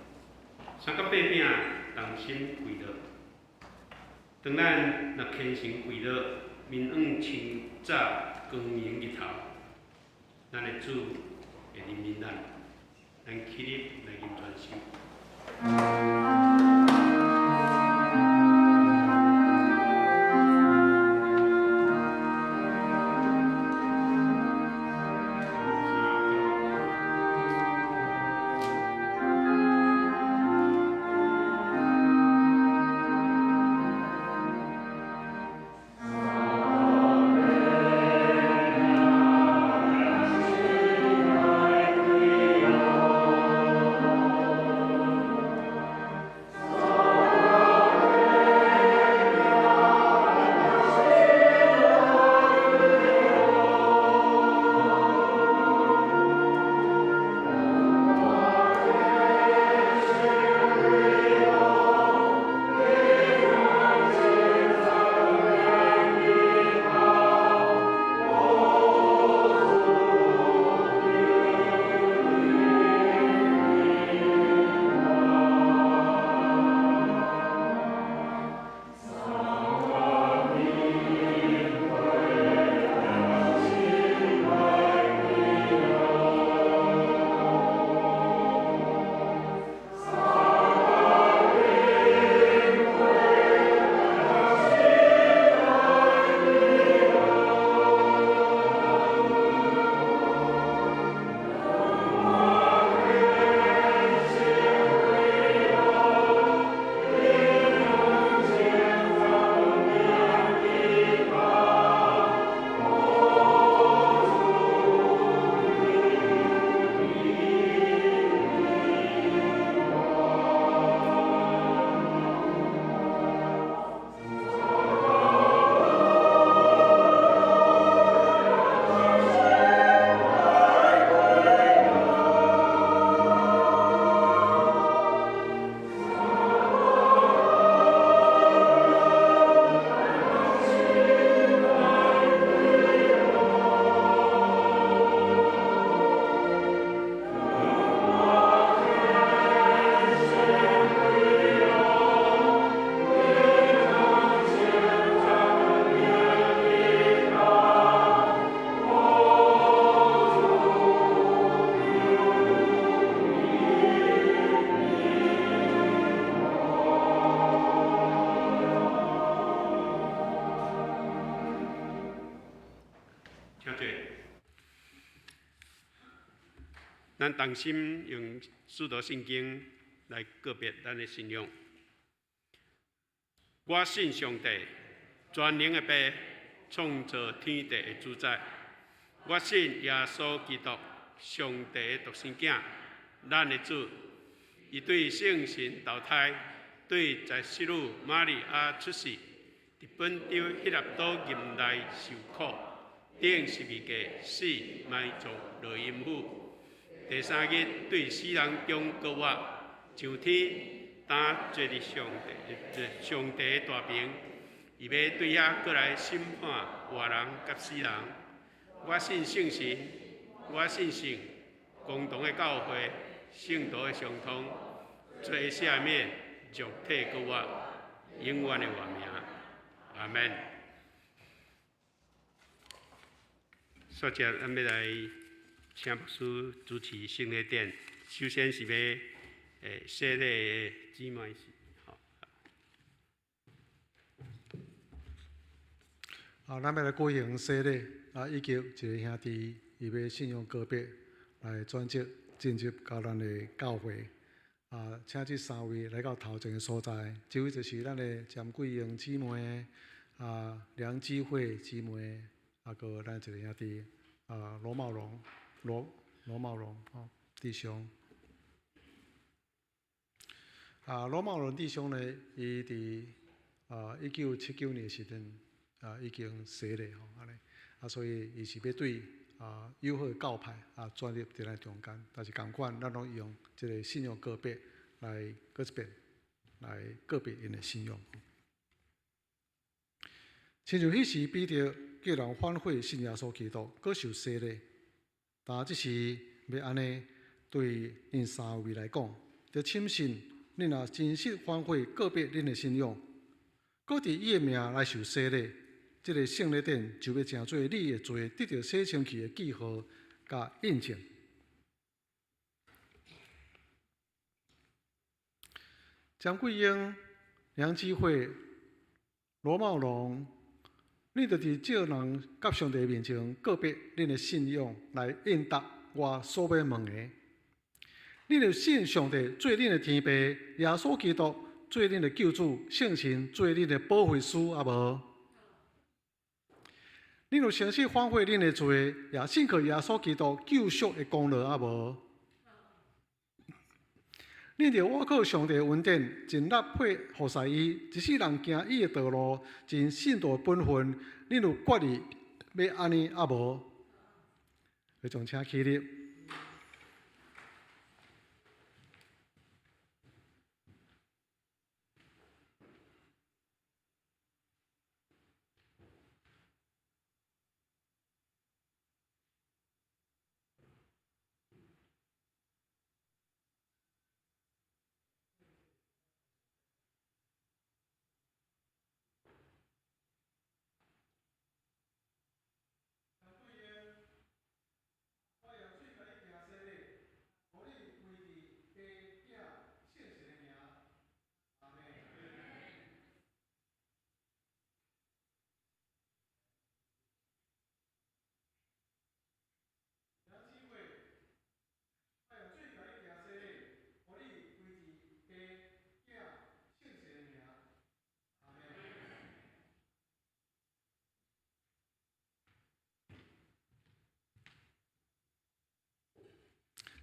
三甲八餅同心跪落。當咱若虔誠跪落，面向清早光明日頭，咱的主會憐憫咱。咱起立來吟傳首。三咱同心用使徒信經來告別咱的信仰。我信上帝，全能的父，創造天地的主宰。我信耶穌基督，上帝的獨生囝，咱的主。伊對聖神投胎，對在聖女瑪利亞出世，佇本丟彼拉多入內受苦，釘十字架死，埋葬落陰府。第三日對死人中復活，上天，擔坐佇上帝上帝的大爿，伊欲對遐閣來審判活人佮死人。我信聖神，我信聖公同的教會，聖徒的相通，罪赦免，肉體復活，永遠的活命。阿門。煞接咱欲來請牧師主持聖禮典，首先是欲洗禮的姊妹是，好。啊，咱欲來舉行洗禮，啊，以及一个兄弟伊欲信仰告白來轉職進入到咱的教會。啊，請這三位來到頭前的所在，這位就是咱的詹桂英姊妹，啊，梁基慧姊妹，啊，閣咱一个兄弟，啊，羅茂榮，羅羅茂榮，吼，弟兄。啊，羅茂榮弟兄呢，伊佇啊1979年的時陣啊已經洗禮吼，按呢，啊，所以伊是欲對啊友好的教派啊轉入佇咱中間，但是仝款，咱攏用這个信仰告白來閣一遍來告別𪜶的信仰。親像彼時彼得叫人反悔信耶穌基督，閣受洗禮，但這時欲按呢對𪜶三位來講，著深信恁若真實反悔告別恁的信仰，閣佇伊的名來受洗禮，這个聖禮典就欲成做你的罪得著洗清去的記號佮印證。張桂英、梁基慧、羅茂龍，恁著佇眾人佮上帝面前告別恁的信仰，來應答我所欲問的。恁有信上帝做恁的天父，耶穌基督做恁的救主，聖神做恁的保惠師，啊無？恁有誠實反悔恁的罪，也信靠耶穌基督救贖的功勞，啊無？恁著倚靠上帝的恩典，盡力配服侍伊，一世人行伊的道路，盡信徒的本分。恁有決意欲按呢，啊無？會眾請起立。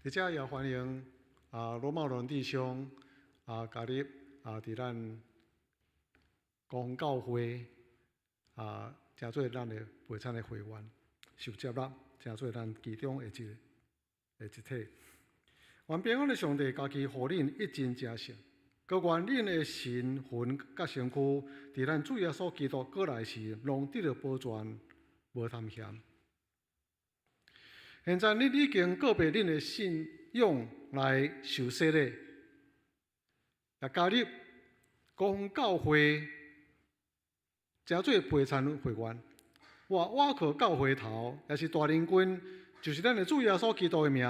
佇遮也歡迎啊羅茂倫弟兄啊加入啊佇咱公教會啊，成做咱的陪餐的會員，受接納，成做咱其中的一的一體。願平安的上帝家己予恁一真成聖，閣願恁的神魂佮身軀，佇咱主耶穌基督閣來時，攏得著保全，無貪嫌。現在恁已經告別恁的信仰來受洗禮，也加入高雄教會，成做陪餐會員。我倚靠教會頭，也是大靈君，就是咱的主耶穌基督的名，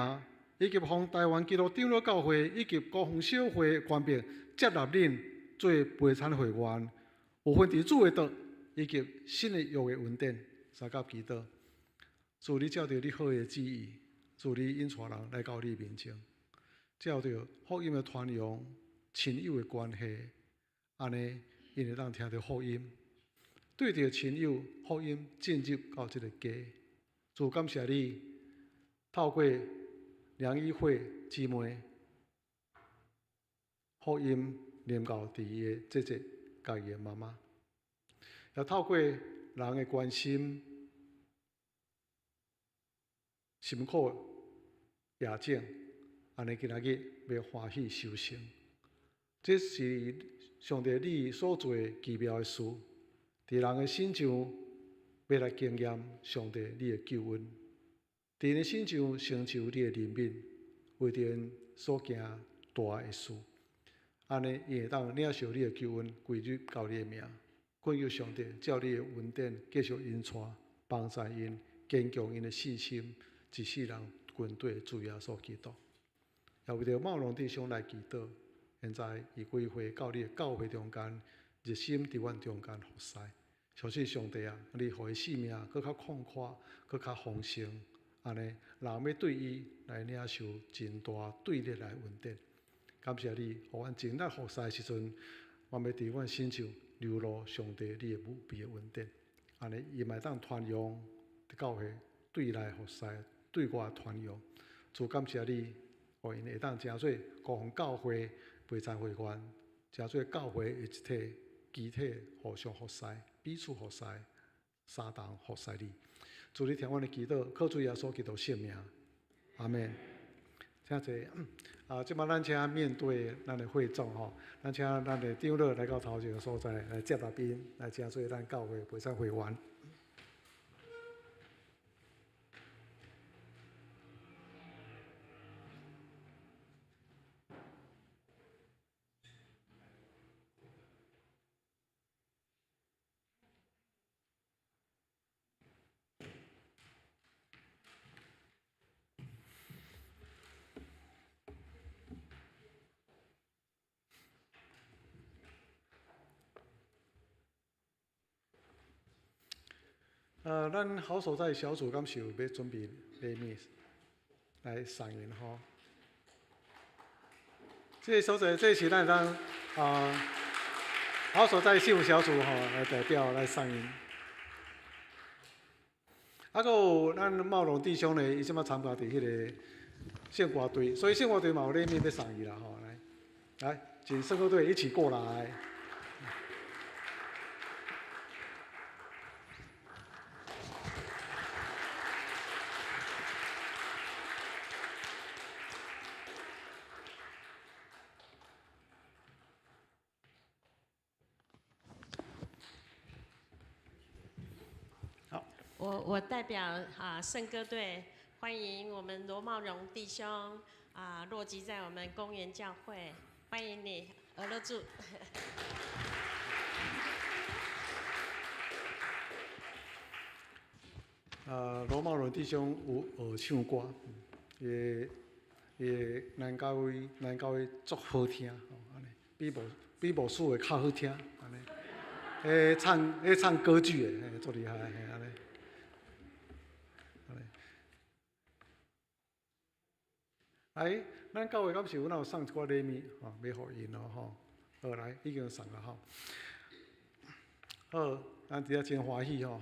以及奉台灣基督長老教會以及高雄小會權柄接納恁做陪餐會員，有份佇主的道以及新的約的恩典，相佮祈禱。主，你照著你好的旨意，主你引帶人來到你面前，照著福音的傳揚、親友的關係，按呢𪜶會當聽著福音，對著親友福音進入到這个家。主感謝你，透過梁一慧姊妹，福音臨到佇伊的姐姐佮伊的媽媽，也透過人的關心、辛苦夜景，按呢今仔日欲歡喜收成。這是上帝你所做奇妙的事，佇人的身上欲來經驗上帝你的救恩，佇𪜶的身上成就你的憐憫，為著𪜶所行大的事，按呢𪜶會當領受你的救恩，歸入到你的名。懇求上帝照你的恩典繼續引帶幫助𪜶，堅強𪜶的信心，一世人跟綴主耶穌基督。也為著茂榮弟兄來祈禱，現在伊歸回到你的教會中間，熱心佇阮中間服侍。相信上帝啊，你予伊性命閣較曠闊，閣較豐盛，按呢人欲對伊來領受真大對你來恩典。感謝你，予阮盡力服侍的時陣，我欲佇阮身上流露上帝你的無比的恩典。按呢伊嘛會當傳揚佇教會對內服侍，對外傳揚。主感謝你，予𪜶會當成做高雄教會陪餐會員，成做教會的一體，肢體互相服侍，彼此服侍，相同服侍你。主你聽阮的祈禱，靠主耶穌基督聖名，阿們。請坐。啊，這擺咱請面對咱的會眾吼，咱請咱的長老來到頭前的所在來接來賓，來成做咱教會陪餐會員。咱好所在小組敢是有欲準備禮物來送𪜶吼？這个所在，這是咱當啊好所在幸福小組吼來代表來送𪜶。啊，閣有咱茂榮弟兄呢，伊這擺參加佇彼个聖歌隊，所以聖歌隊嘛有禮物欲送伊啦吼。來，來，請聖歌隊一起過來。好，我代表啊聖歌隊歡迎我們羅茂榮弟兄啊落籍在我們公園教會，歡迎你，俄勒住。羅茂榮弟兄有學唱歌，伊伊南教會南教會足好聽，按呢比牧師的較好聽，按呢。唱彼唱歌劇的，嘿，足厲害，嘿，按呢。按呢。來，咱教會敢是有哪有送一寡禮物，吼，欲予𪜶咯，吼。好，來，已經送了吼。好，咱佇遮真歡喜吼。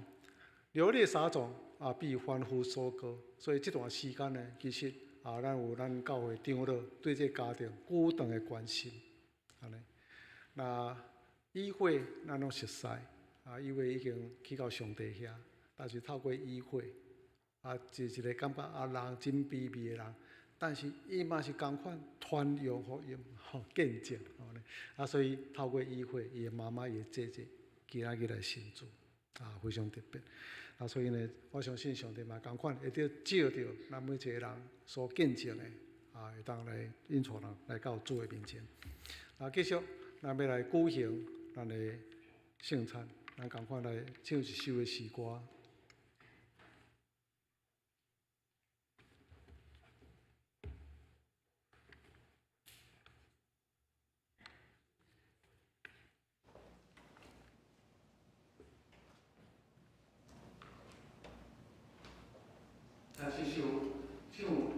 熱烈撒種啊，必歡呼收割。所以這段時間呢，其實啊，咱有咱教會長老對這個家庭久長的關心，按呢。那以會咱攏熟似，啊，以會已經去到上帝遐，但是透過以會，啊，是一個感覺啊，人真卑微的人，但是伊嘛是仝款傳揚福音，吼，見證，吼呢。啊，所以透過以會，伊的媽媽、伊的姐姐，今仔日來信主，啊，非常特別。啊，所以呢，我相信上帝嘛仝款會當照著咱每一個人所見證的，啊，會當來引帶人來到主的面前。啊，繼續，咱欲來舉行咱的聖餐，咱仝款來唱一首的詩歌。咱這首唱。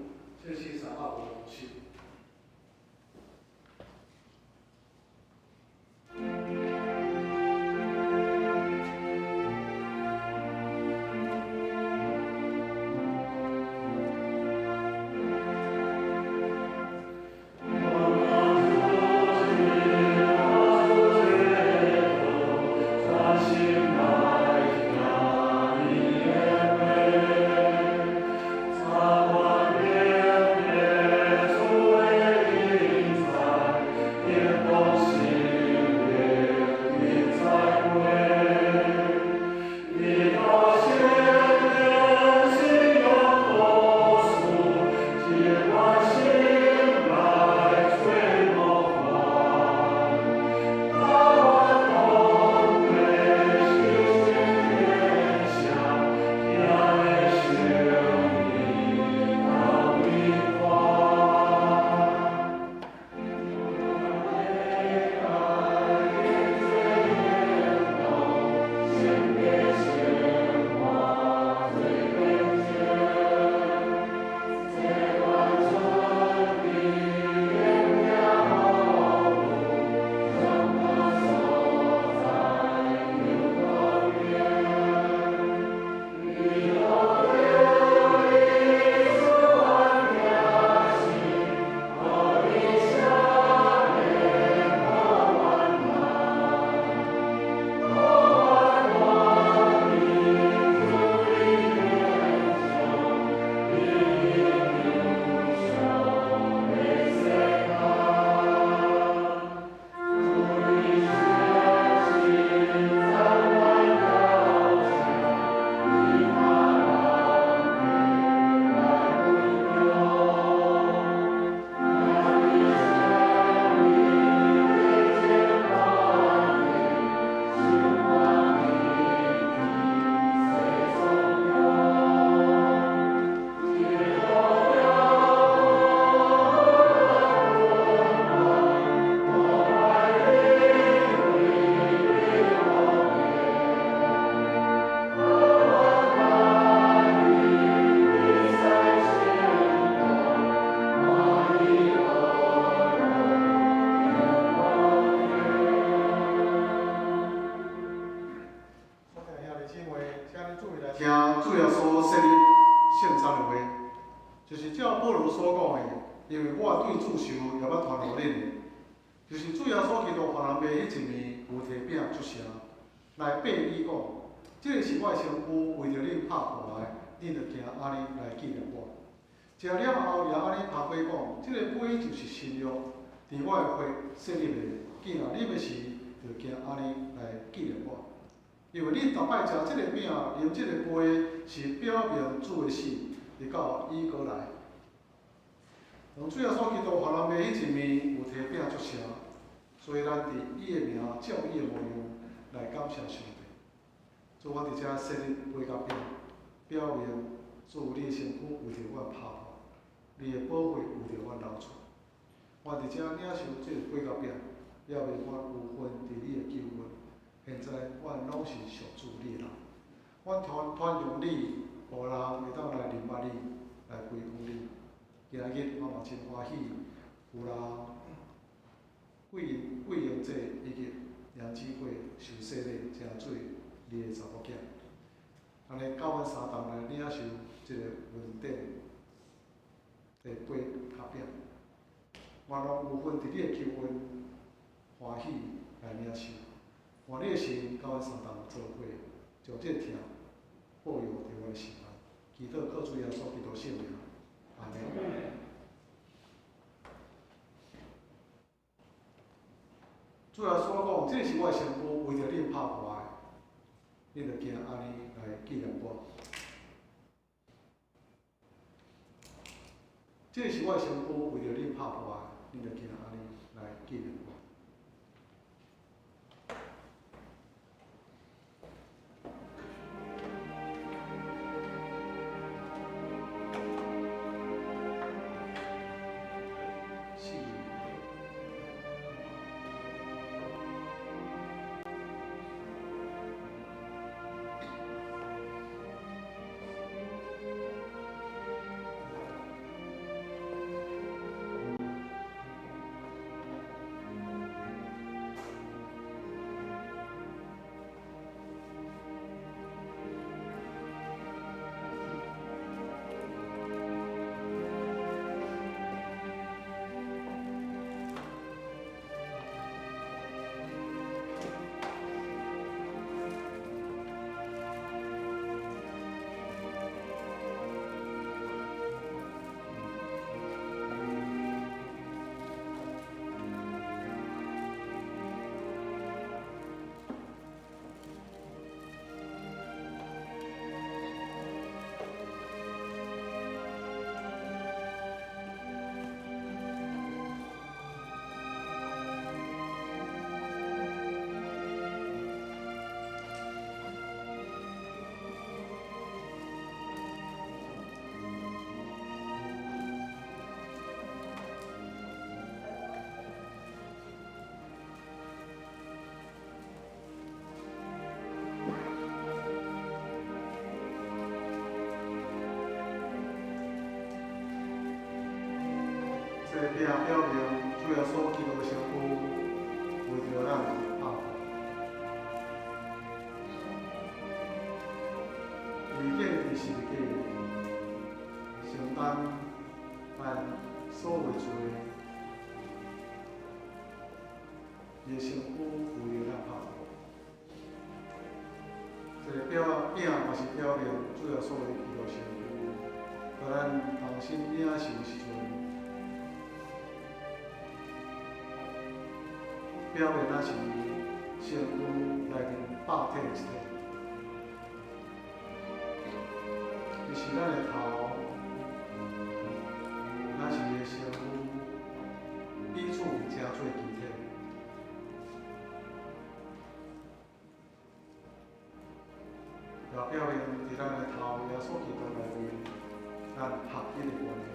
主耶穌設立聖餐的話，就是照保羅所講的，因為我對主受也捌傳予恁的，就是主耶穌基督予人賣彼一暝，有提餅祝謝，來擘伊講：這个是我的身軀，為著恁拍破的，恁著行按呢來紀念我。食了後，也按呢捧杯講：這个杯就是新約，佇我的血設立的，既若啉的時，著行按呢來紀念我。因為恁逐擺食這个餅，啉這個杯，是表明主的死，直到伊閣來。當主耶穌基督予人賣彼一暝，有提餅祝謝，所以咱佇伊的名，照伊的模樣來感謝上帝。主，阮佇遮設立杯佮餅，表明主你的身軀為著阮拍破，你的寶血為著阮流出。阮佇遮領受這个杯佮餅，表明阮有份佇你的救恩。現在阮攏是屬主你的人，阮傳揚你，予人會當來認捌你，來歸向你。今日我嘛真歡喜，有人桂英姐以及楊姊妹受洗禮，成做你的查某囝。按呢，佮阮相同來領受這个恩典的杯佮餅，阮攏有份佇你的救恩，歡喜來領受。願你的神佮阮相同做伙，將這个疼保佑佇阮的心內。祈禱靠主耶穌基督聖名，阿們。主耶穌講：這是我的身軀，為著恁拍破的，恁著行按呢來紀念我。這是我的身軀，為著恁拍破的，恁著行按呢來紀念我。這個餅表明主耶穌基督的身軀為著咱拍破，伊釘佇十字架，承擔咱所有的罪，伊的身軀為著咱拍破。這個餅嘛是表明主耶穌的基督身軀，予咱同心領受的時陣，表明咱是身軀內面百體的一體，伊是咱的頭，咱是伊的身軀，彼此成做肢體。也表明佇咱的頭耶穌基督內面，咱合一的關係。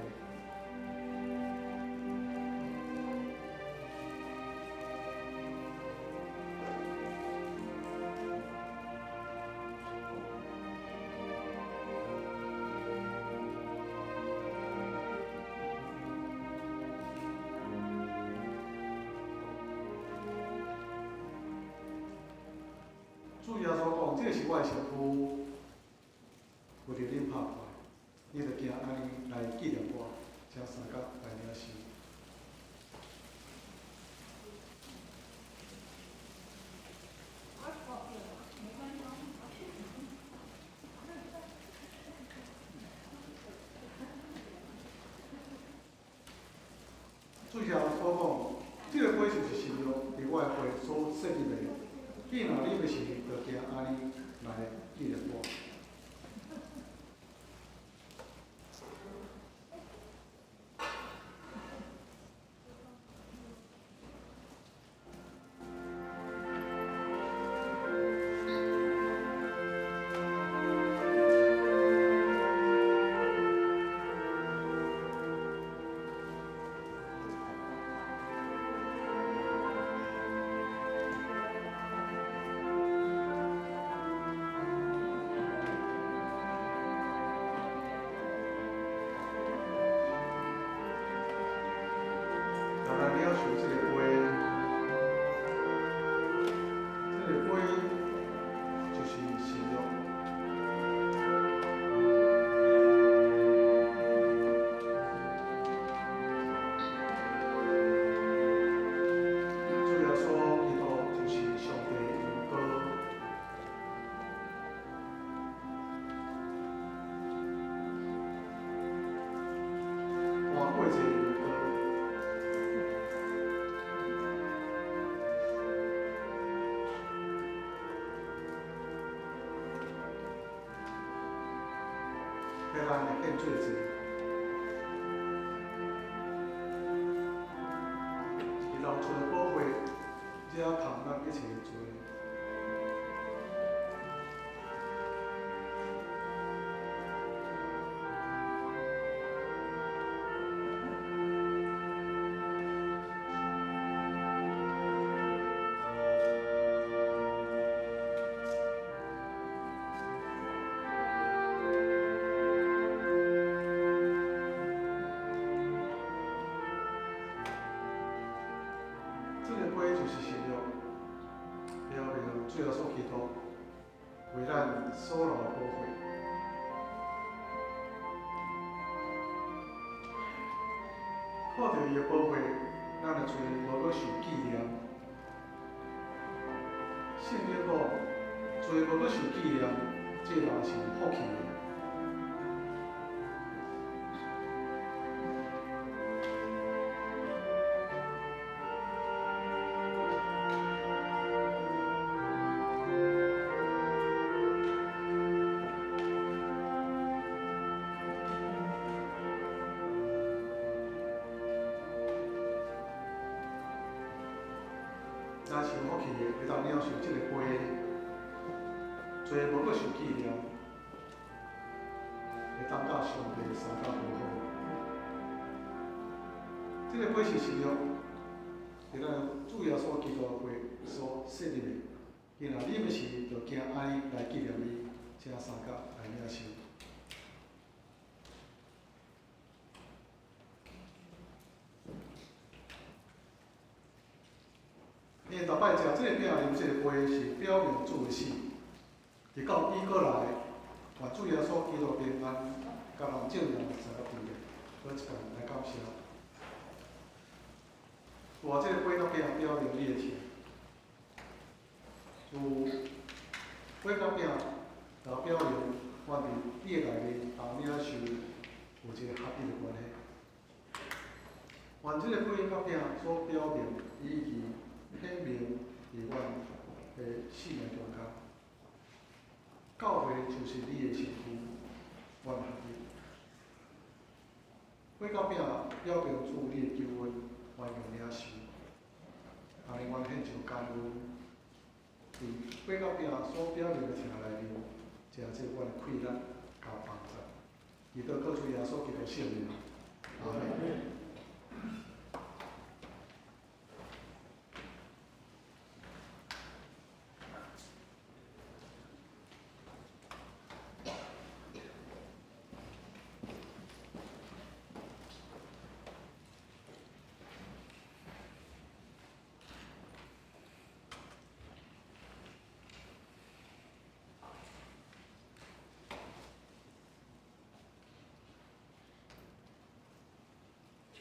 主耶穌講：這是我的身軀，為著恁拍破，你著行按呢來紀念我，請三甲來領受。主耶穌講，這个杯就是新約，佇我的血所設立的。既若你欲受，就行按呢來紀念我。若咱領受這个杯，這个杯就是新約。主耶穌基督就是上帝的羊羔，活過這個羊羔。予咱來獻做祭，伊流出的寶血，惹空咱一切的罪。這個杯就是新約，表明主耶穌基督為咱所流的寶血。靠著伊的寶血，咱的罪無閣受紀念。聖經講，罪無閣受紀念，這人是有福氣的。若是有福氣的，會當領受這个杯，罪無閣受紀念，會當佮上帝相佮和好。這个杯是新約，是咱主耶穌基督的血所設立的。伊若你欲受，就行按呢來紀念伊，請三甲來領受。因為逐擺食這个餅、啉這个杯，是表明主的死，直到伊閣來，願主耶穌基督平安，佮人眾人相佮對的，閣一共來感謝。有這个杯佮餅表明你的疼，有杯佮餅來表明阮佇你的內面同領受有一个合一的關係。願這個杯佮餅所表明以及顯明佇阮的生命中間，教會就是你的身軀，阮合一。杯佮餅表明主你的救恩，阮用領受。按呢，阮獻上感恩，佇杯佮餅所表明的疼內面，誠濟阮的氣力佮幫助。祈禱靠主耶穌基督聖名，阿們。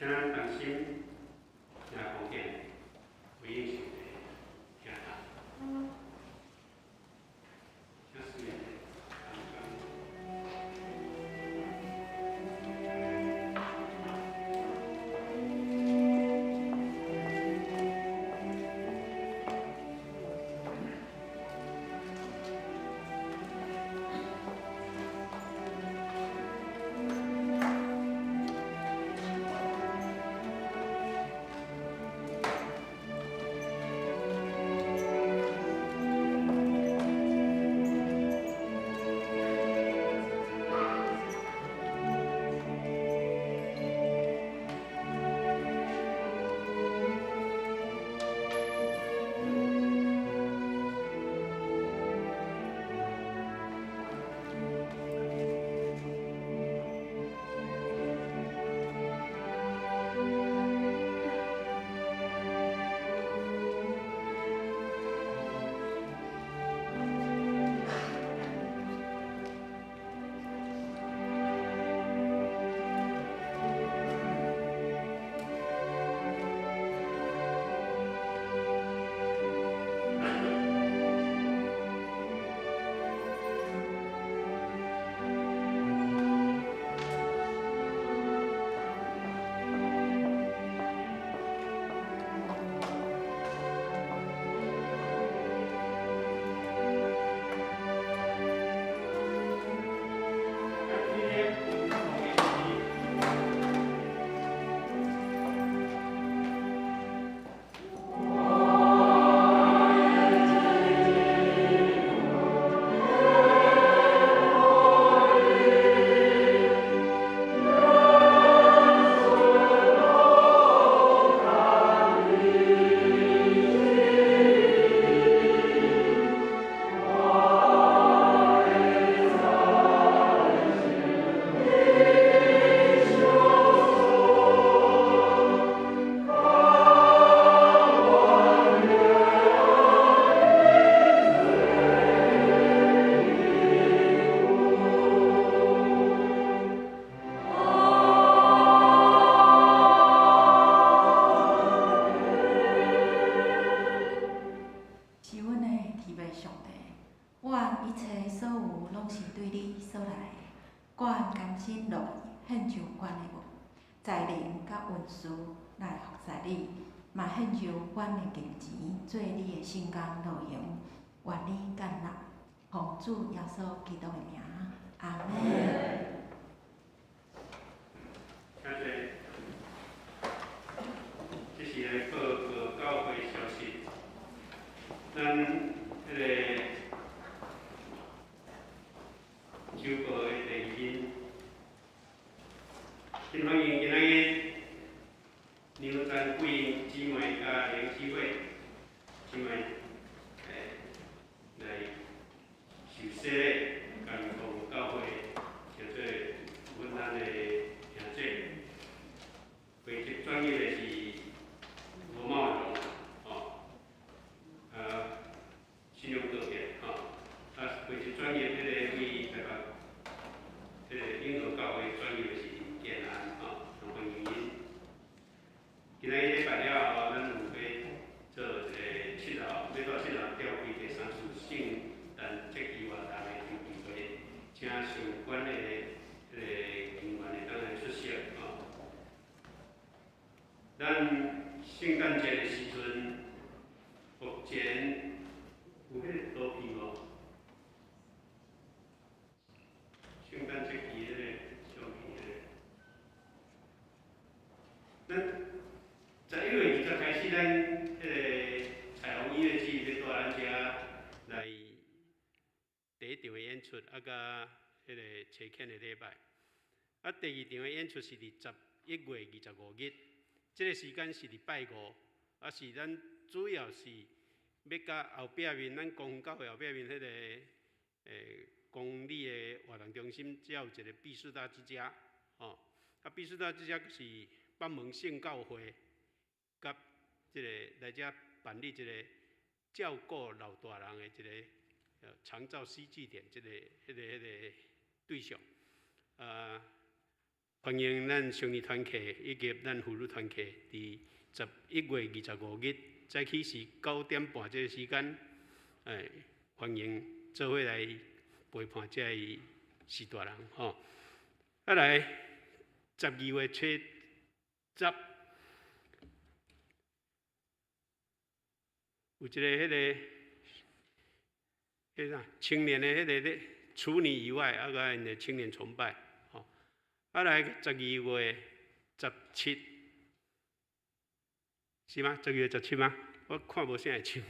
請咱同心聽奉獻，回應上帝，聽他。請思源。是阮的天父上帝，阮一切所有攏是對你所來的，阮甘心樂意獻上阮的才能佮恩賜來服侍你，嘛獻上阮的金錢做你的聖工路用，願你接納，奉主耶穌基督的名，阿們。請坐。這是來報告教會消息。咱彼个周報的第二篇，真歡迎今仔日梁詹桂英姊妹佮林启慧姊妹，來受洗禮，共同教會稱做阮咱的兄姐。負責轉譯的是羅茂榮，吼，信用告別，吼，啊，負責轉譯彼個位台北，彼個永和教會轉譯的是林建安，吼，歡迎𪜶。今仔日禮拜了後，咱有欲做一個七號，欲到七號召開第三次聖誕節期活動的籌備會，請相關的彼個人員會當來出席，吼。咱聖誕節的時陣，目前有彼個圖片無？聖誕節期彼個相片彼個。咱11月20開始，咱彼個彩虹音樂季欲佇咱遮來第一場的演出，啊，佮彼個齊慶的禮拜。啊，第二場的演出是佇11月25日，這個時間是禮拜五，啊是咱主要是欲佮後壁面咱公園教會後壁面彼個公里的活動中心，遮有一個畢士大之家，吼，啊畢士大之家是北門聖教會佮這個來遮辦理一個照顧老大人的一個長照 C 據點，這個、彼個、彼個對象，啊，歡迎咱少年團契以及咱婦女團契，佇11月25日早起是9點半這个時間，歡迎做伙來陪伴這个序大人吼。啊來，12月初10，有一个彼个，彼啥青年的彼个咧，除你以外，啊閣𪜶的青年崇拜，吼。啊來12月17，是嗎？十二月十七嗎？我看無啥會像。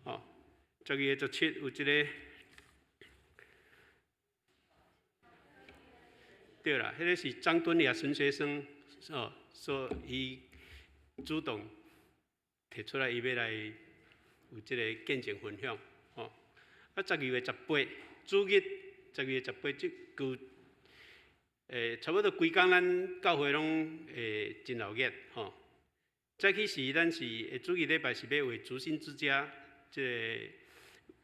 哦，十二月十七有一个，對啦，彼个是張敦雅神學生哦，所以伊主動提出來，伊欲來有這个見證分享，吼。啊，十二月十八，主日十二月十八這個，差不多規工咱教會攏會真鬧熱，吼。早起時咱是主日禮拜是欲為燭心之家這个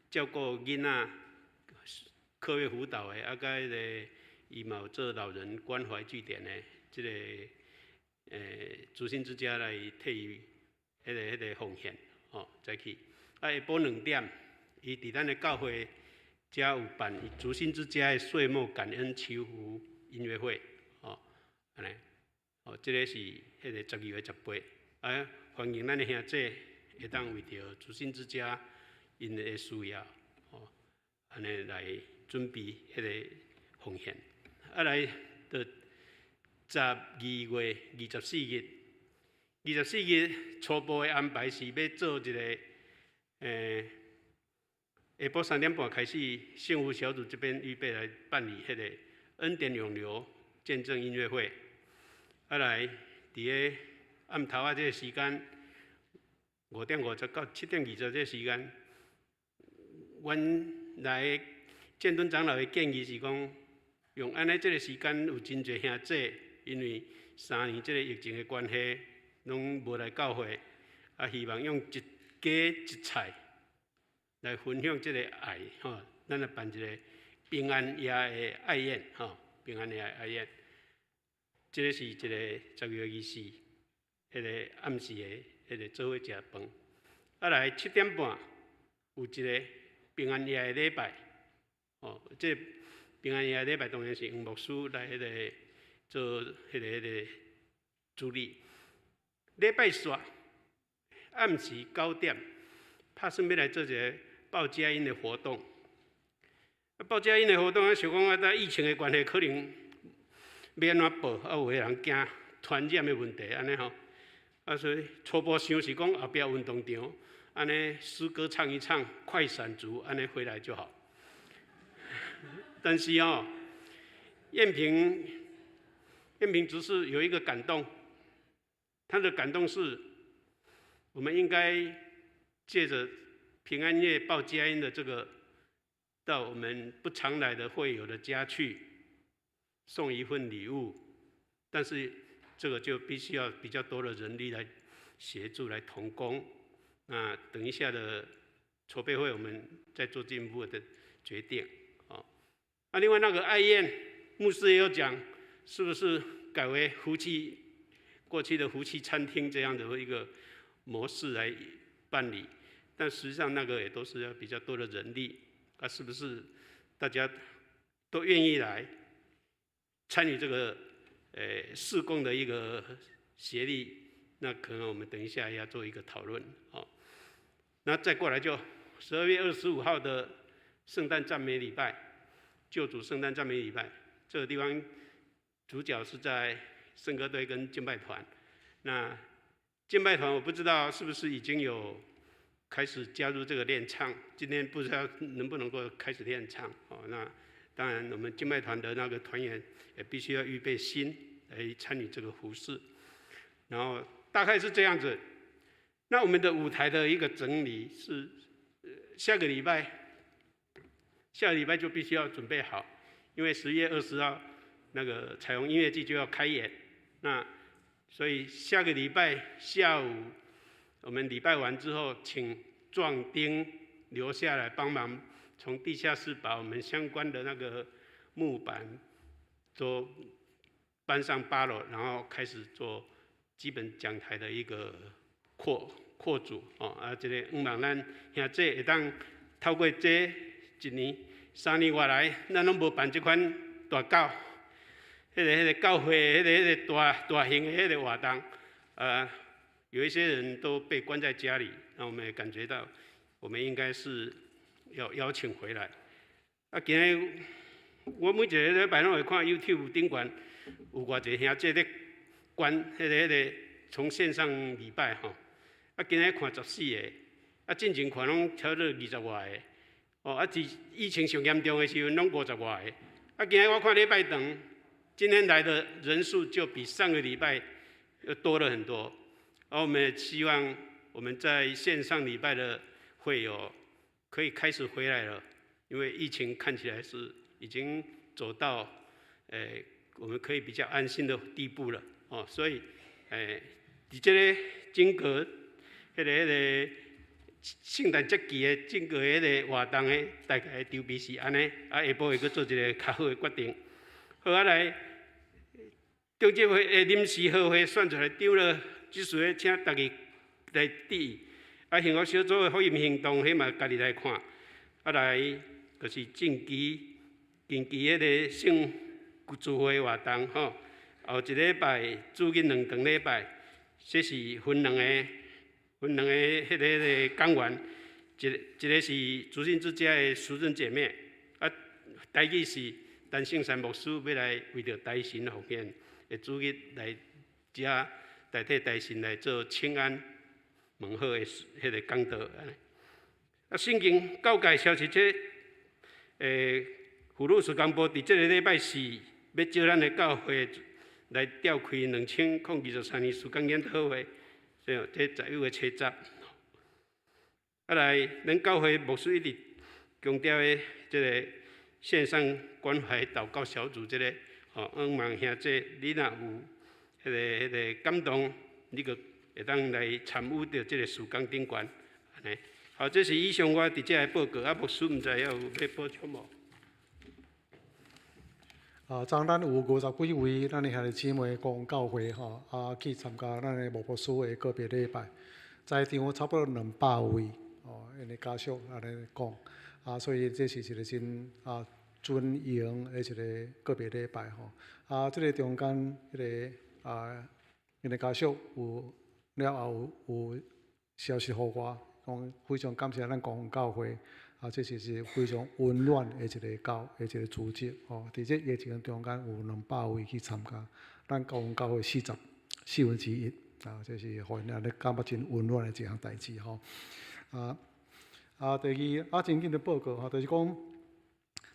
照顧囡仔課業輔導的，啊，佮彼个伊嘛有做老人關懷據點的，這个燭心之家來替伊彼个奉獻，吼，早起。啊，下晡2點，伊佇咱的教會遮有辦燭心之家的歲末感恩祈福音樂會，吼，按呢，哦，這个是彼个十二月十八，啊，歡迎咱的兄弟會當為著燭心之家𪜶的需要，吼，按呢來準備彼个奉獻。啊，來到12月24日，二十四日初步的安排是欲做一个，下晡3點半開始，幸福小組這邊預備來辦理彼個恩典湧流見證音樂會。啊來，佇个暗頭仔這个時間，5點50到7點20這个時間，原來建敦長老的建議是講，用按呢這个時間有真濟兄弟，因為3年這个疫情的關係，攏無來教會，啊，希望用一家一菜來分享這个愛，吼，咱來辦一个平安夜的愛宴，吼，平安夜的愛宴，這个是一个12月24，彼个暗時的彼个做伙食飯。啊來7點半有一个平安夜的禮拜，哦，這个平安夜的禮拜當然是黃牧師來彼个做彼个主禮。禮拜四暗時9點，拍算欲來做一个報佳音的活動。啊，報佳音的活動，啊，想講啊，這疫情的關係，可能欲按怎報，啊，有的人驚傳染的問題，按呢吼。啊，所以初步想是講後壁運動場，按呢詩歌唱一唱，快閃族按呢回來就好。但是哦，燕平執事有一個感動，他的感動是，我們應該借著平安夜報佳音的這個，到我們不常來的會友的家去，送一份禮物，但是這個就必須要比較多的人力來協助來同工。那等一下的籌備會，我們再做進一步的決定。啊，另外那個愛宴，牧師也有講，是不是改為福氣過去的福氣餐廳這樣的一個模式來辦理？但實際上那個也都是要比較多的人力，啊，是不是大家都願意來參與這個事工的一個協力？那可能我們等一下要做一個討論，哦。那再過來就12月25號的聖誕讚美禮拜，救主聖誕讚美禮拜，這個地方主角是在聖歌隊跟敬拜團。那敬拜團我不知道是不是已經有開始加入這個練唱，今天不知道能不能夠開始練唱哦。那當然，我們敬拜團的那個團員也必須要預備心來參與這個服事。然後大概是這樣子。那我們的舞台的一個整理是下個禮拜，下個禮拜就必須要準備好，因為10月20號那個彩虹音樂季就要開演。那所以下個禮拜下午，我們禮拜完之後，請壯丁留下來幫忙，從地下室把我們相關的那個木板、都搬上八樓，然後開始做基本講台的一個擴組哦。啊，這个希望咱兄弟會當透過這一年、3年外來，咱攏無辦這款大教，彼個教會，彼個大大型的彼個活動，啊，有一些人都被關在家裡，那我們也感覺到，我們應該是要邀請回來。啊，今日我每一个禮拜攏會看 YouTube 頂懸有偌濟兄弟咧關彼個從線上禮拜吼。啊，今日看14個，啊，進前看攏差不多20外个，哦，啊，佇疫情上嚴重的時陣，攏50外个。啊，今日我看禮拜堂，今天來的人數就比上個禮拜又多了很多。啊，我們也希望我們在線上禮拜的會友可以開始回來了，因為疫情看起來是已經走到，我們可以比較安心的地步了，哦，所以，佇這个整個彼個聖誕節期的整個彼個活動的大概籌備是按呢，啊，下晡會閣做一个較好的決定。好，啊來，中執會的臨時合會選出來長老，執事請逐家來致意。啊，幸福小組的福音行動，彼嘛家己來看。啊來，就是近期彼个聖聚會活動吼，後一禮拜主日兩場禮拜，這是分兩個彼個講員，一個是主信之家的淑珍姐妹，啊，台語是陳聖山牧師欲來為著大神奉獻的主日來遮代替大神來做請安問好的彼个講道。啊，聖經告解消息這，婦女事工部佇這个禮拜四欲招咱的教會來召開2023年事工研討會，這10月7日。啊來，咱教會牧師一直強調的這个線上關懷禱告小組，這个吼，希望兄弟你若有彼個感動，你閣會當來參與著這个事工頂懸，按呢。好，這是以上我佇遮的報告，啊，牧師毋知猶有欲補充無？啊，昨咱有50幾位咱的兄弟姊妹公教會吼，啊去參加咱的吳牧師的告別禮拜，在場差不多200位，哦，𪜶的家屬按呢講，啊，所以這是一個真尊榮的一个告別禮拜吼，啊，這个中間彼个啊，𪜶的家屬有了後有消息予我，講非常感謝咱公教會。啊，這是非常溫暖的一个教的一个組織吼。佇這疫情中間有200位去參加，咱公教會44分之一啊，這是予𪜶按呢感覺真溫暖的一項代誌吼。啊，第二啊，真緊的報告吼，就是講，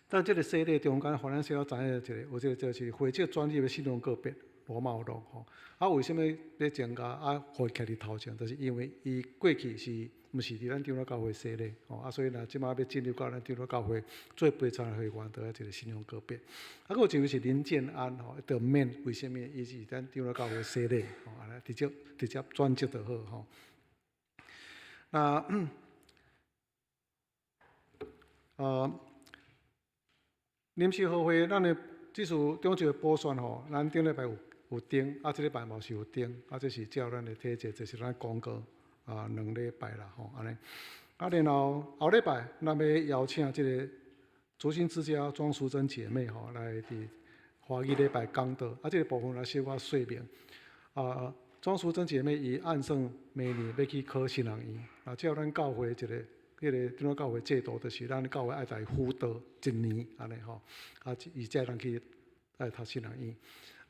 咱這个洗禮中間，予咱小可知影一个，有這个就是會籍轉入的信仰個別羅茂榮吼。啊，為啥物欲增加啊？予伊徛佇頭前，就是因為伊過去是毋是佇咱長老教會洗禮吼，啊，所以若這擺欲進入到咱長老教會做陪餐會員，著愛一个信仰告別。啊，閣有一位是林建安吼，著免，為啥物？伊是咱長老教會洗禮吼，按呢直接轉職就好吼。那，臨時合會，咱的這次中一個補選吼，咱頂禮拜有定，啊，這禮拜嘛是有定，啊，這是照咱的體制，這是咱公告。啊，2禮拜啦，吼，按呢。啊，然後後禮拜，咱欲邀請這个竹心之家莊淑珍姐妹吼來佇華語禮拜講道。啊，這个部分來小可說明。啊，莊淑珍姐妹伊按算明年欲去考神學院。啊，照咱教會一个彼个長老教會制度，就是咱教會愛共伊輔導一年，按呢吼。啊，伊才會當去愛讀神學院。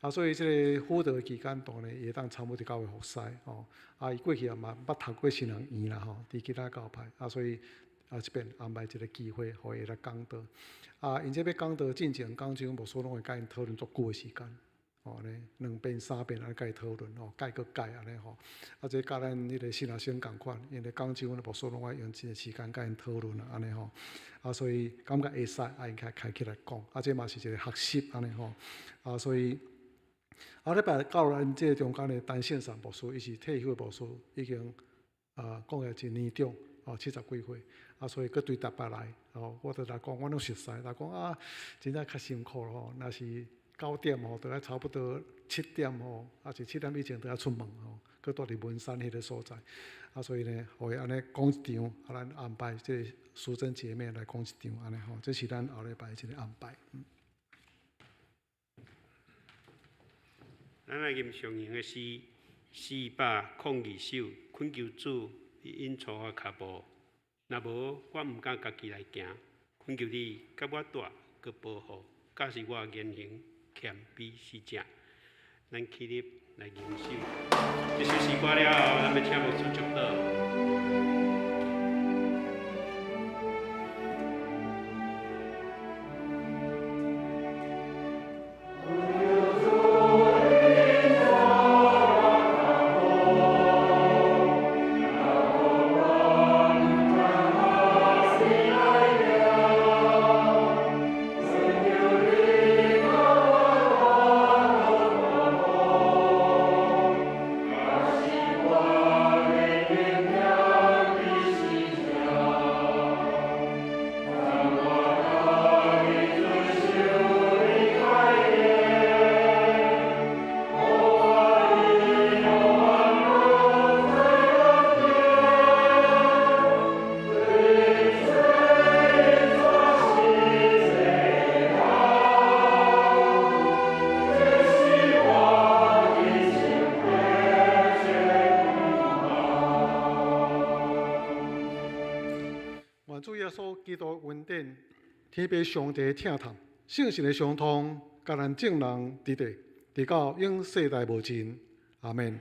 啊，所以這个輔導期間，當然伊會當參與佇教會服侍吼。啊，伊過去也嘛捌讀過神學院啦吼，佇其他教派。啊，所以啊，這邊安排一个機會，予伊來講道。啊，𪜶這欲講道進前，講師牧師攏會佮𪜶討論足久的時間，吼，按呢兩遍三遍按呢佮伊討論吼，改閣改按呢吼。啊，這佮咱彼个新學生仝款，因為講師阮牧師攏愛用一个時間佮𪜶討論啊，按呢吼。啊，所以感覺會使，啊，𪜶開開起來講，啊，這嘛是一个學習按呢吼。啊，所以。後禮拜到咱這个中間的陳聖山牧師，伊是退休的牧師，已經啊講起來真年長，哦70幾歲，啊所以閣對台北來，哦我就來講，我攏熟似，來講啊，真正較辛苦吼，若是9點吼，著愛差不多7點吼，抑是7點以前著愛出門吼，閣蹛佇文山彼个所在。啊，所以呢，予伊按呢講一場，啊，咱安排這個淑珍姐妹來講一場，按呢吼，這是咱後禮拜一个安排。咱來吟上用的詩402首，懇求主引導我跤步，若無我毋敢家己來行，懇求你佮我蹛，閣保護，教示我言行謙卑實正。咱起立來吟首，這首詩歌了後，咱欲請牧師祝禱。願主耶穌基督恩典、天父上帝疼痛、聖神的相通，佮咱眾人佇佇，直到永世代無盡。阿們。